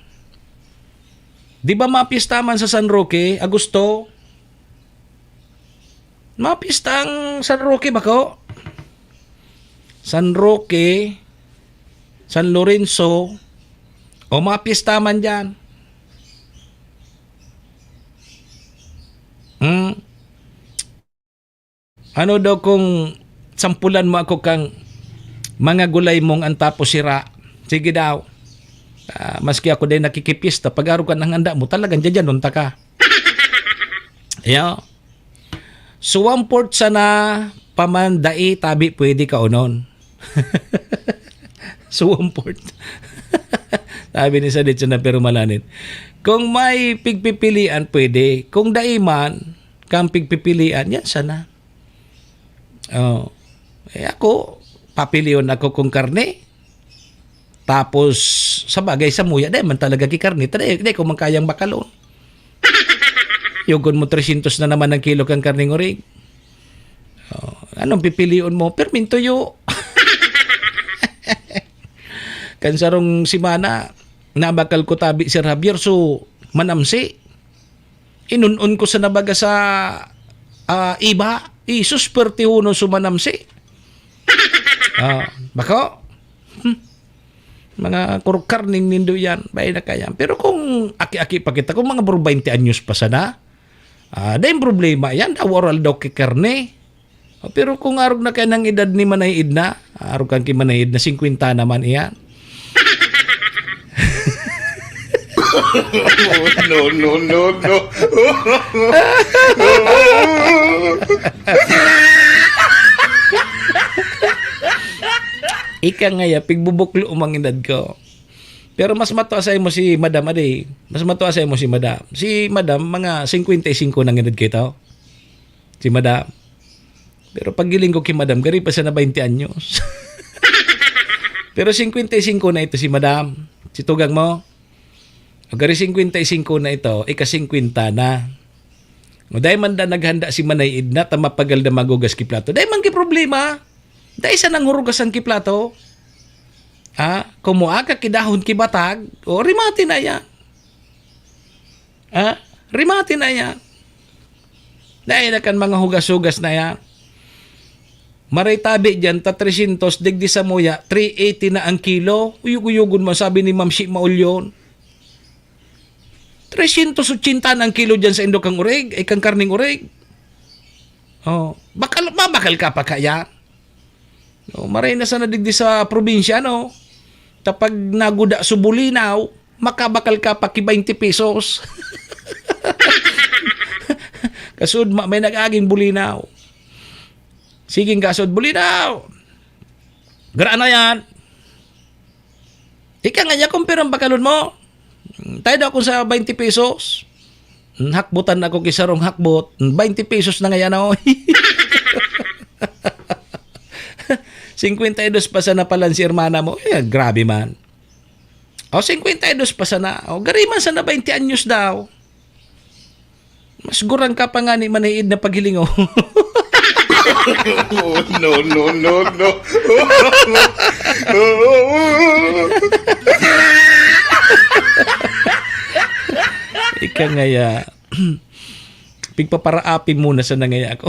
Di ba mapiyesta man sa San Roque, Agosto? Mapiyesta ang San Roque, bako? San Roque, San Lorenzo, o mapiyesta man diyan. Hmm? Ano daw kung sampulan mo ako kang mga gulay mong antapos sira? Sige daw. Ah, maski ako din nakikipista, pag-aro ka ng handa mo, talagang dyan, dyan, unta ka. Yeah. So, one-fourth sana pamandai, tabi pwede ka unon. So, one-fourth. Sabi ni Sadit na pero malanit. Kung may pigpipilian, pwede. Kung dai man, kang pigpipilian, yan sana. Oh. Eh, ako, papilion ako kung karne. Tapos, sa bagay, sa muya, dai man talaga ki karne. Dai, dai ko man kayang bakalon. Yugon mo, tresyentos na naman ang kilo kang karneng orig. Oh, anong pipilion mo? Pirming tuyo. Kan sarong semana, nabakal ko tabi, Sir Javier, so manamsi. Inun-on ko sa nabaga sa, ah, iba. Isus, perti huno so manamsi. Ah, bako? Hmm. Mga kurkarning nindo yan. Bay na kaya. Pero kung aki-aki pa kita, kung mga bro, baynte anyos pa sana, ah, dai problema yan. Daw oral daw ki karne. Oh, pero kung arog na kayan ang edad ni Manay Edna, arog kan ki Manay Edna, singkwenta naman iyan. No, no, no, no. Ika ngaya, pigbubuklo umang edad ko. Pero mas matua sa imo si Madam, adi. Mas matua sa imo si Madam. Si Madam, mga singkwenta y singko nang edad kita. Si Madam. Pero paggiling ko ki Madam, gari pa sana baynte anyos. Pero singkwenta y singko na ito si Madam. Si tugang mo? O gari singkwenta y singko na ito, ika-singkwenta na. O dai man da naghanda si Manay Edna, ta mapagal na maghugas ki plato. Dai man ki problema. Dai sanang hurugasan ki plato. Ha? Kung muaga ki dahon ki batag, o rimate na yan. Ha? Rimate na yan. Dai na kan mga hugas-hugas na yan. Maray tabi diyan, ta tresyentos, digdi sa muya, three eighty na ang kilo. Uyog-uyogon mo, sabi ni Ma'am Shi Maulyon. Tresyentos ochenta na ang kilo diyan sa indo kang urig, ay kang karning urig. Oh, bakal, mabakal ka pa kaya? No, maray na sana digdi sa probinsya, no? Ta pag naguda so bulinaw, makabakal ka pa ki baynte pesos. Kasud ma-, may nag-aging bulinaw. Sige, kasud, "Bulinaw! Garaan na yan!" Ika nga niya, kung pirang bakalon mo, tayo daw akong sa baynte pesos. Hakbutan ako ki sarong hakbot, baynte pesos na ngayon, oh. Singkwenta y dos pa sana palan si hermana mo. Eh, grabe man. O, singkwenta y dos pa sana. O, gari man sana baynte anyos daw. Mas gurang ka pa nga ni Manay Edna paghilingaw. No, no, no, no. Ika ngaya, pigpaparaapi muna sana ngaya ako.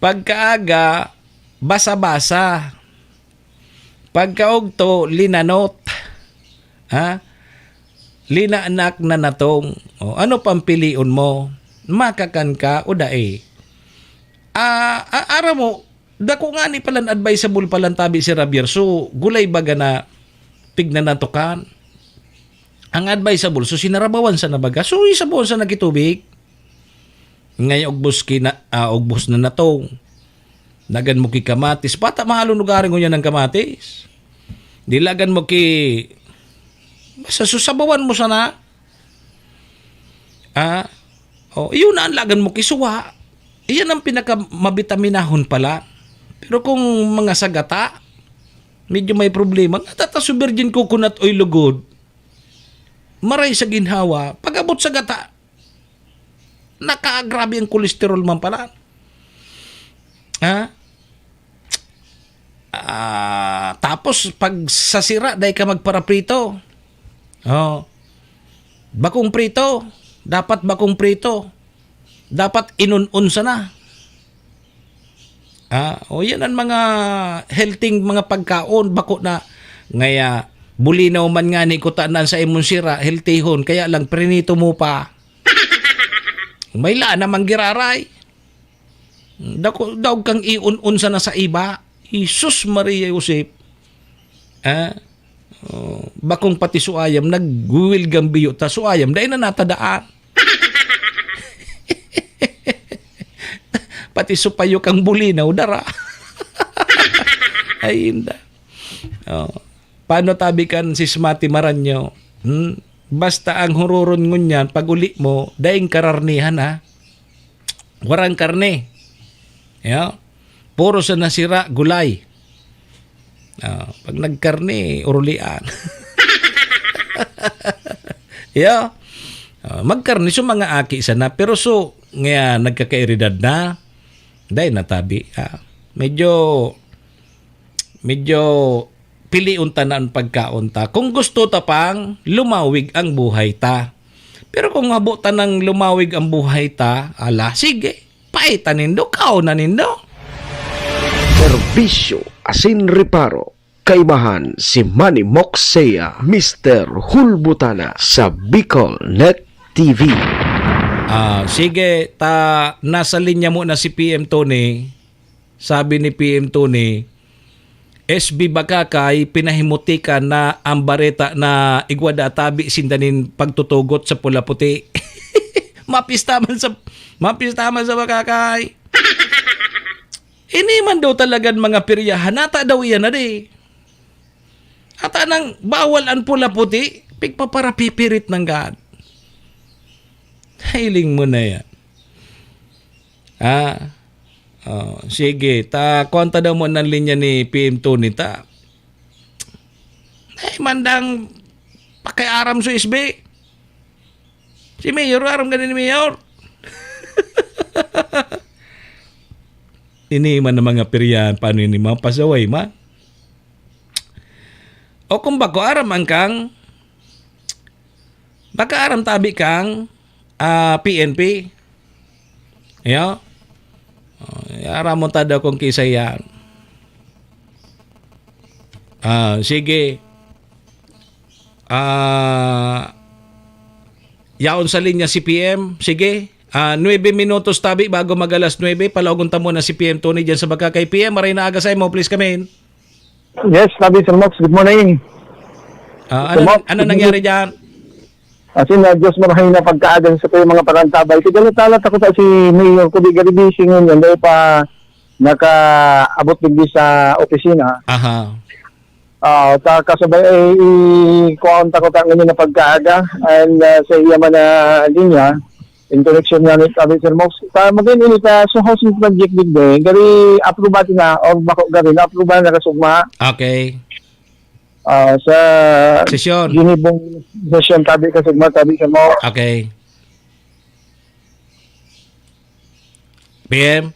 Pagkaaga, basa-basa. Pagkaugto, linanot. Ha? Linanak na natong. O, ano pang pilion mo? Makakan ka o dai? Ah, a-, aram mo, dako ngani palan advisable palan tabi si Javier. So, gulay baga na pignanatokan. Ang advisable, so sinarabawan sa nabaga. So, isabawan sa nagitubig. Ngay ugbos ki na, ah, ugbos na natong. Lagan mo ki kamatis. Bata, mahalong lugaring ngunyan ang kamatis. Di lagan mo ki, basta susabawan mo sana. Ah, o, iyon na ang lagan mo ki suwa. Iyan ang pinaka mabitaminahon pala. Pero kung mga sagata, medyo may problema. Nga tata sa virgin coconut oil lugod. Maray sa ginhawa, pag-abot sa gata, nakagrabe ang kolesterol man pala. Ha? Ah, tapos pag sa sira, dai ka magparaprito. Oh. Bakong prito. Dapat bakong prito. Dapat inun-un sana. Ah, o yan ang mga healthy mga pagkaon, bako na ngaya bulinaw man nga ni kutanan sa imong sira, healthyhon, kaya lang prinito mo pa. May la namang giraray. Dako, daog kang iun-un sana sa iba. Jesus Maria Josep. Ah, oh, bakong pati suayam, nagwiwilgang biyo ta, suayam, dai na natadaan. Pati supayo kang bulinaw, dara. Ay, inda. Oh. Paano tabi kan si Smati Maranyo? Hmm? Basta ang huroron ngunyan, pag uli mo, daing kararnihan, ha? Warang karne. Ya? Puro sa nasira, gulay. Ah, pag nagkarne, urulian. Ya? Ah, magkarne so mga aki sana, pero so, nga nagkakairidad na, dai natabi. Ah, medyo, medyo pilion ta na an pagkaon ta. Kung gusto ta pang lumawig ang buhay ta. Pero kung habo ta nang lumawig ang buhay ta, ala, sige, paita nindo, kaon na nindo. Serbisyo asin reparo. Kaibahan si Manny Moxea, Mister Hulbutana sa Bicol Net T V. Ah, sige, ta nasa linya mo na si P M Tony. Sabi ni P M Tony, S B Bakakay, pinahimutikan na ang bareta na igwa da tabi sinda nin pagtutugot sa pula puti. Mapista man sa, mapista man sa Bakakay. Ini man daw talagan mga piryahan. Nata daw iyan na di. Ata nang bawal ang pula puti, pigpaparapipirit ng God. Hiling mo na yan. Ah, oh, sige. Ta, kuwan ta daw mo ng linya ni P M Tony ta. Ay, mandang pakiaram sa S B. Si Mayor, aram ka ni Mayor. Ini man ang mga piryahan, paano ini mga pasaway man? O kung bako, aram ang kang, baka aram tabi kang, ah, P N P. Yo? Oh, aram mo tada kung kisa yan. Ah, sige. Ah, yaon sa linya si P M. Sige. Ah, nuebe minutos tabi bago mag alas nuebe. Palaogon ta muna si P M Tony dyan sa Bagakay. P M, maray na aga sa imo. Please come in. Yes, Tabi Sir Mox. Good morning. Ah, Sir ano, Mox, ano good nangyari morning. Dyan? As in, uh, Diyos marahay na pagkaaga sa tuyo mga parantabay. Kaya dalat-dalat ako ta si Mayor ko, di gari busy ngayon. Dahil pa nakaabot digdi sa opisina. Aha. Ah, ta kasabay, eh, i-, kuhaon ta ko ta ngayon na pagkaaga. And, uh, sa iya man na linya, in connection nga ni Tabi Sir Mox. Ta, magin ini ta sa housing project digdi. Gari approve na, o bako gari na approve na kasugma. Okay. Ah, sa Sesyon. Ginibong sesyon, tabi ka sugma, tabi ka mo. Okay. P M?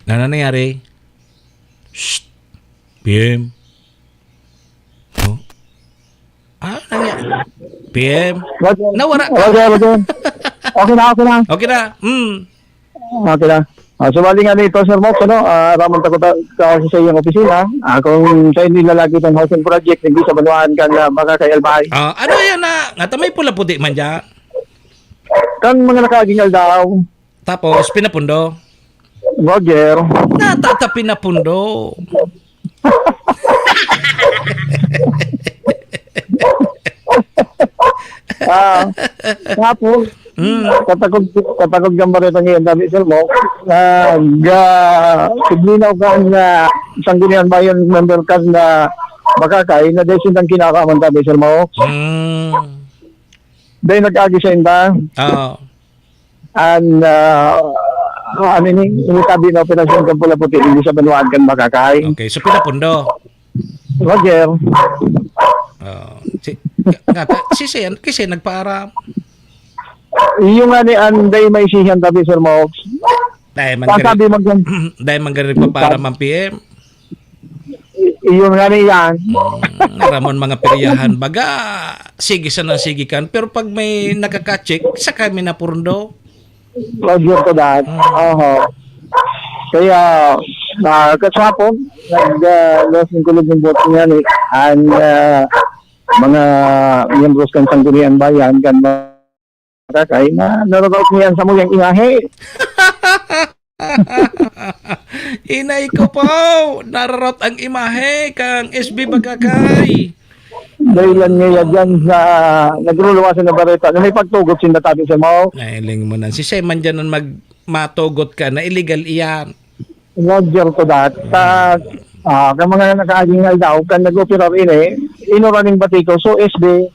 Ano nangyari? Shh! P M? Oh? Ah, nangyari? P M? Roger. Nawara ka? Roger, Roger. Okay na, okay na. Okay na. Hmm. Okay na. Ah, so, bali nga nito, Sir Mox, ano, ah, ramon ta ko ta-, ta-, sa iyong opisina. Ah, kung sa inyo lalaki itong housing project, hindi sa banwaan ka na baka kay Albay. Ah, ano yan na? Nga ta may pula puti man dyan. Kan mga nakaaging aldaw. Tapos, pinapundo. Roger. Natata pinapundo. Ah, tapos, Mm. katakod, katakod kang bareta ngayon, Tabi Sir Mox, nag, ah, tiglinaw ka nga Sangguniang Bayan member ka na makakay na dahil sindang kinakaman, Tabi Sir Mox. Mm. Dahil nag-agi sa inda. Oo. An, ah, ano ini, ini tabi na operasyon kan pula puti, hindi sa banwaan kan makakay. Okay, so pinapundo. Roger. Oh, si, nga, ta, si Sen, kasi nagpaaram. Iyo nga ni Anday may sihan tabi, Sir Mox. Dahil man Pasabi gani, mo dyan. Dahil man gani nagpapaaram ang P M. Iyon nga na yan. Mm, aram mo an mga peryahan, baga, sige sana, sige kan. Pero pag may nakaka-check, saka mi napurundo. Roger to that. Mm. Oho. Kaya, ah, kasapon, nag, ah, lasing kulog ng bote niya ni, ang, ah, mga miyembros kan Sangguniang Bayan, kan mga kakay, na nararaot niya ang samuyang imahe. Inay ko po, nararaot ang imahe kang S B Bagakay. Dahilan niya dyan sa nagruluwasan na bareta na may pagtugot sinda tabi sa mao. Nahiling mo na. Si Seman dyan ang mag-, matugot ka na illegal iyan. Roger to that. Sa, ah, kan mga nakaaging aldaw, kan nag-operar ini, inura ning batiko. So, S B.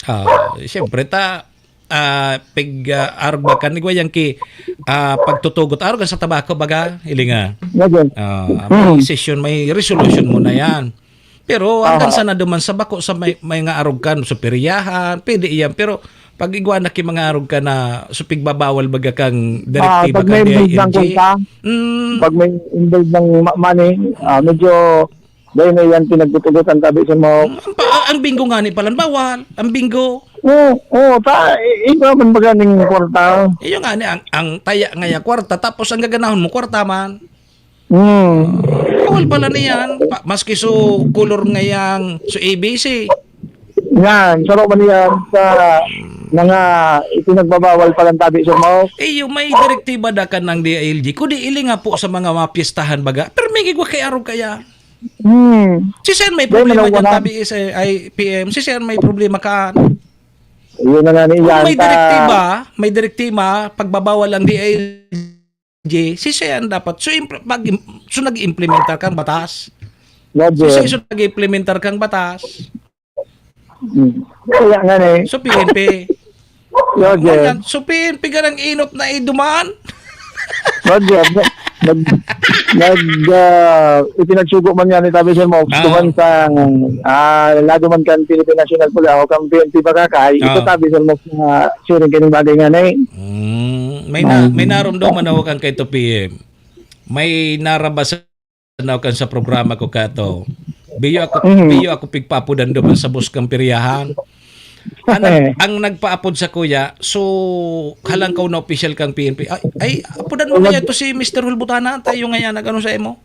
Ah, siyempre, ta, ah, pig, ah, arog ba kan igwa yan ki, ah, pagtutugot? Arog sa tabako, baga, ilinga. Roger. Ah, may session, may resolution mo na yan. Pero hanggang Aha. sana duman sa bako sa may, may nga arog kan, sa peryahan, pwede iyan. Pero pag igwa na ki mga arog ka na, so pigbabawal baga kang Ah, direktiba pag kan may D I L G. Involved ng kwarta, Mm. pag may involved ng ma-, money, ah, medyo dahil na yan pinagtutugutan tabi sa mga Ang pa-, ang bingo nga ni palan bawal. Ang bingo. Oo, oo, ta, i-, iba man baga ning kwarta. Iyo nga ni, ang, ang taya nga ya kwarta, tapos ang gaganahon mo, kwarta man. Hmm. Bawal pala niyan. Pa-, maski so color ngayang so A B C. Yan, saro man yan sa mga ipinagbabawal pa lang tabi sa mao. Eh, yung may direktiba da ka ng D I L G, kundi ili nga po sa mga mapiestahan baga, pero may gigwa kay arog kaya. Hmm. Si Sen may Dahil problema dyan, manawagan. tabi is, eh, ay, P M. Si Sen may problema ka. Yun na nga ni Kung yan, may ta- direktiba, may direktiba, pagbabawal ang D I L G, si Sen dapat. So, impl-, pag, so nag-implementar kang batas. Roger. So, so, so nag-implementar kang batas. Hmm. Kaya nga ni. So, P N P. Roger. Wala. So, P N P ka ng inot na iduman. Roger, nag, nag, nag, ah, ipinagsugo man yan ni Tabi Sir Mox, Ah. duman sa, ah, lado man kan Philippine National Police o kan P N P Bagakay, ito Ah. Tabi Sir Mox na siring kining bagay nga na eh. Mm, may na, may Mm. narumduman ako kan kay two P M. May narabasan ako kan sa programa ko kato. Biyo ako, Mm. biyo ako pigpaapodan duman sa bus kan peryahan. Ang nag-, ang nagpaapod sa kuya, so, halangkaw na opisyal kang P N P. Ay, ay, apodan mo Wag- kaya to si Mister Hulbutana, tayo ngayon nag-ano sa imo.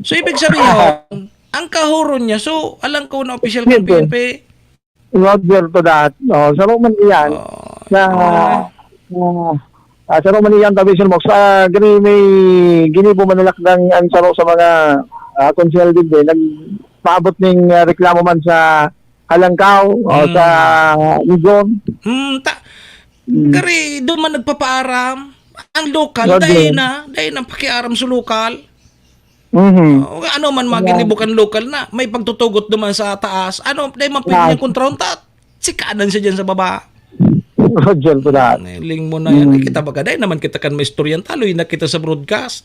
So, ibig sabihin, ang kahuron niya, so, halangkaw na opisyal kang P N P. P N P. Roger to that. Oh, saro man iyan. Oh, Sa, ah. ah, ah, saro man iyan, Tabi Sir Mox. Ah, gani may ginibo manulak ng ang saro sa mga, ah, konsehal din, eh. Nagpaabot ning, ah, reklamo man sa Halangkaw o Hmm. sa Igon. Hmm, ta-, Hmm. Kari, duman nagpapaaram. Ang lokal, Roger. dai na, dai na pakiaram sa lokal. Mhm. O, ano man mga Yeah. ginibo kan lokal na, may pagtutugot duman sa taas. Ano, dai man pwede Yeah. niyang kontrahon ta, sikanan siya dyan sa baba. Roger, to that. Nailing mo na yan. Mm. Ay, kita baga, dai naman kita kan maistoryan, taloy na kita sa broadcast.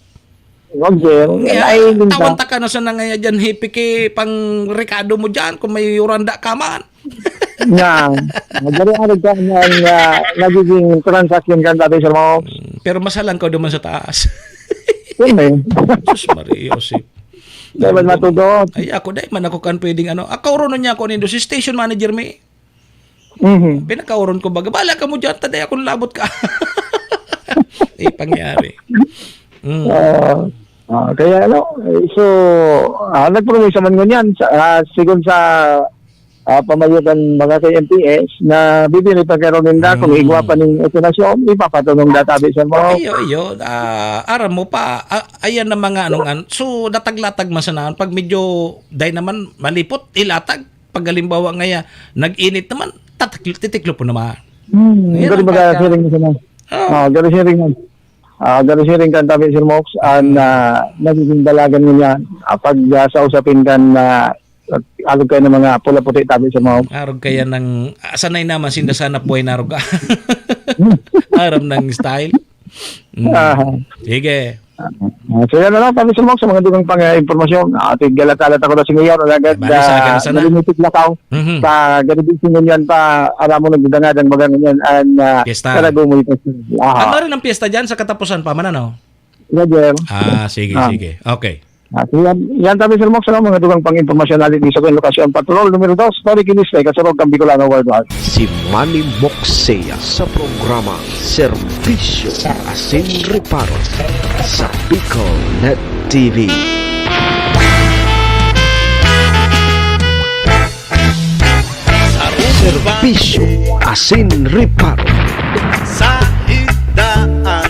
Roger, Kaya, ay, din tawan ta. ta ka na sa nangaya dyan, hipi ki pang rekado mo dyan, kung may uranda ka man. Nga, madali ang nagka-, nga, nga nagiging transaction kan Tabi Sir Mox. Mm, pero mas halangkaw duman sa taas. Yun eh. Sus Maria, Josep. Dai man matudot. Ay, ako, dai man ako kan pwedeng ano. Ako, urunon niya ako nindo, si station manager mi. Mhm. Pinakauron ko baga, "Bala ka mo dyan, taday akong labot ka." Di pangyari. Mm. Ah, ah, kaya ano, eh, so, ah, nagpromesa man ngunyan, sa, ah, sigon sa, ah, pamayo kan mga ka-M P S, na bibili pa karon ninda kung Mm. igwa pa ning operasyon, ipapatunong da tabi sa mga Iyo, iyo, ah, aram mo pa, ah, ayan na mga anong an-, so, latag-latag man sana, pag medyo, dai naman, malipot, ilatag. Pag halimbawa ngaya, nag-init naman, tatik-, titiklopon naman. Hmm, Yan gari ang baga pagka- siring mo sana. Oh. Ah, gari siring mo. Ah, gari siring kan tabi, Sir Mox, an, Hmm. ah, nagiging dalagan mo niya, ah, pag, ah, sa usapin kan, ah, alog kayo ng mga pula-puti, tabi, Sir Mox. Arog kaya ng, ah, sanay naman, sinda sana buhay na arog. Aram ng style. Mm. Ah. Sige. Ah, so yan na lang, Tabi Sir Mox, sa mga dugang pang, ah, impormasyon. Ah, tiggalat-alat ako na si Mayor, alagad, Bali sa akin ah, sana. Nalimitik na tao. Mhm. Sa Garibising Union pa, alam mo, nagdadangadang bagang yan, and, ah, Piyesta. Karagumoy pa siya. Aha. Ano rin ang piyesta dyan sa katapusan pa man, ano? Roger. Ah, sige, Ah. sige. Okay. At yan, yan tabi, Sir Mox, ano, mga dugang pang impormasyon na di sa Lokasyon Patrol numero dos, Tony Quiliste, kasurog kan Bicolano Worldwide. Si Manny Moxea sa programa Serbisyo Asin Reparo sa Bicol Net T V. Serbisyo Asin Reparo. Sa higdaan,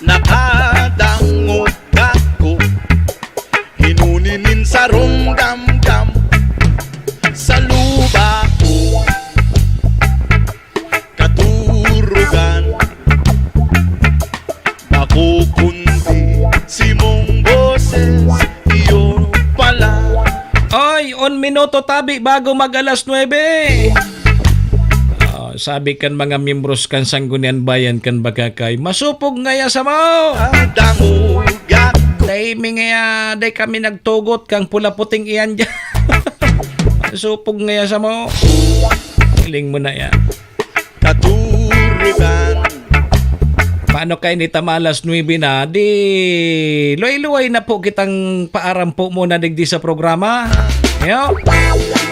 nakadangog ako, hinuni nin sarong damdam sa luba ko. Katurugan, bako kundi simong boses, iyo pala. Oy, un minuto tabi bago mag alas nuebe. Oh, sabi kan mga miyembros kan Sanggunian Bayan kan Bagakay, "Masupog ngaya samo!" Dangog ako. Dai mi ngaya, dai kami nagtugot kang pula-puting iyan dyan. Masupog ngaya samo. Hiling mo na yan. Katurugan. Paano kayo ni tamalas nuebe na? Di, luway-luway na po kitang paarampo muna digdi sa programa. Yo?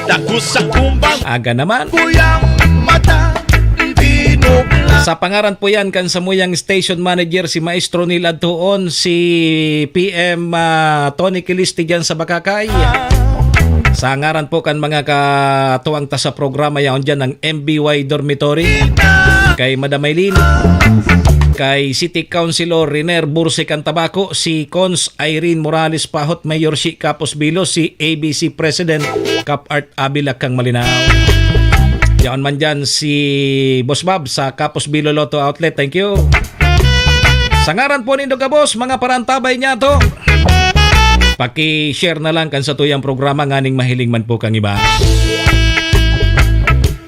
Dagus sa kumbang. Aga naman. Kuyang mata, binukla. Sa pangaran po yan, kan samuyang station manager, si Maestro Neil Adtuon, si P M, ah, Tony Quiliste dyan sa Bakakay. Sa ngaran po kan mga katuwang ta sa programa, yaon dyan ang M B Y Dormitory, kay Madam Eileen, kay City Councilor Riner Burse kan Tabaco, si Cons Irene Morales Pahot, Mayor si Capos Bilo, si A B C President Cap Art Avila kang Malinao. Yaon man dyan si Boss Bob sa Capos Bilo Lotto Outlet. Thank you. Sa ngaran po nindo gabos, mga parantabay niya to, paki-share na lang kan satuyang programa nganing mahiling man po kang iba.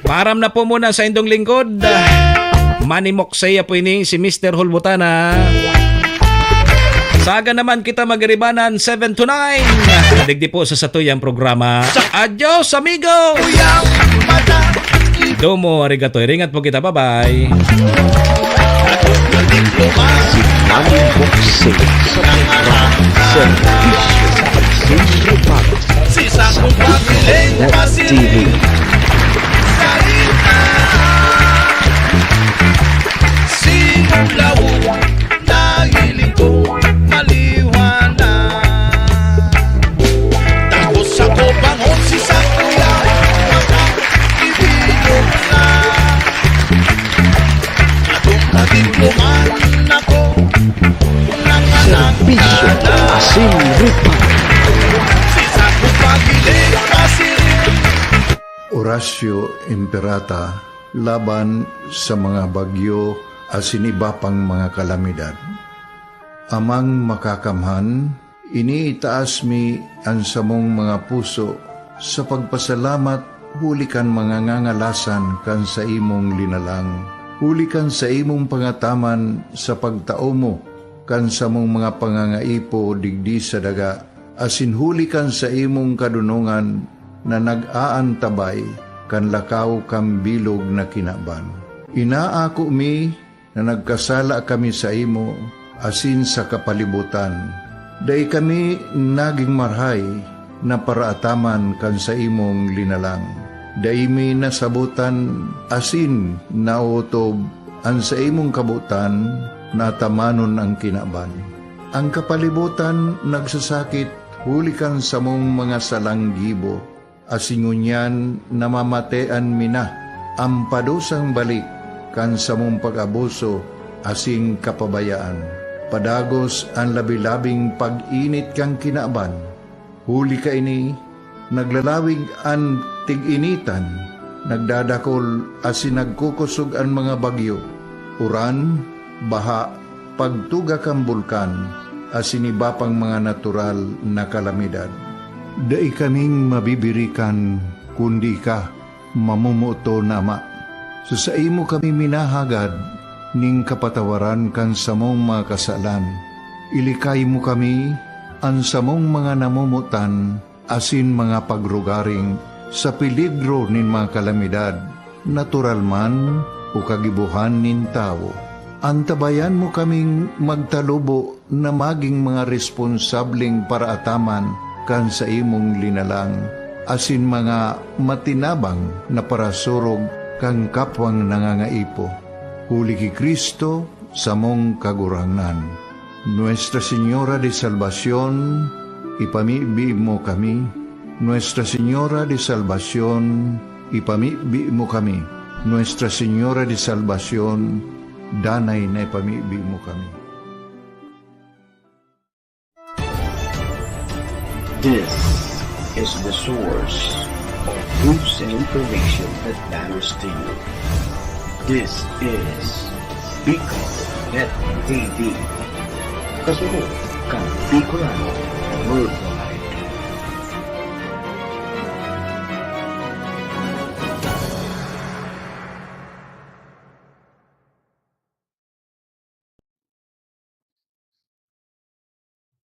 Paaram na po muna sa indong lingkod. Manny Moxea po ini, si Mister Hulbutana. Saga naman kita magiribanan, seven to nine. Digdi po sa satuyang programa. Adios, amigo! Domo arigato. Iringat po kita. Bye-bye. Si Manny Moxea sa programa Serbisyo Asin Reparo sa Bicol Net T V. Simulaw, nahiling ko maliwanag. Takos ako bangon si Sakuya, maka ibinog na. Atong kadidloman ako, nanganak Serbisyo na. Asin Reparo. Si Saku pagiling, pasiring. Horacio Imperata laban sa mga bagyo asin iba pang mga kalamidad. Amang Makakamhan, iniitaas mi an samong mga puso sa pagpasalamat huli kan mga ngangalasan kan saimong linalang, huli kan saimong pangataman sa pagtao mo kan samong mga pangangaipo digdi sa daga, asin huli kan saimong kadonongan na nag-aantabay kan lakaw kan bilog na kinaban. Inaako mi na nagkasala kami saimo asin sa kapalibotan. Dai kami nagin marahay na paraataman kan saimong linalang. Dai mi nasabotan asin naotob an saimong kabotan na atamanon an kinaban. An kapalibotan nagsasakit huli kan samong mga salang gibo, asin ngunyan namamatean mi na an padusang balik kan samong pag-abuso asin kapabayaan. Padagos an labi-labing pag-init kan kinaban. Huli kaini, naglalawig an tig-initan, nagdadakol asin nagkukosog an mga bagyo, uran, baha, pagtuga kan bulkan, asin iba pang mga natural na kalamidad. Dai kaming mabibirikan, kundi ika, mamomoton na Ama. Sa saimo kami minahagad nin kapatawaran kan samong mga kasalan. Ilikay mo kami, an samong mga namomotan, asin mga pagrugaring sa peligro nin mga kalamidad, natural man o kagibohan nin tawo. Antabayan mo kaming magtalubo na magin mga responsableng paraataman kan saimong linalang, asin mga matinabang na parasurog kan kapwang nangangaipo. Huli ki Cristo, samong Kagurangnan. Nuestra Señora de Salvacion, ipamibi mo kami. Nuestra Señora de Salvacion, ipamibi mo kami. Nuestra Señora de Salvacion, danay na ipamibi mo kami. This is the source of news and information that matters to you. This is Bicol Net T V. Kasunod kan Bicolano Worldwide.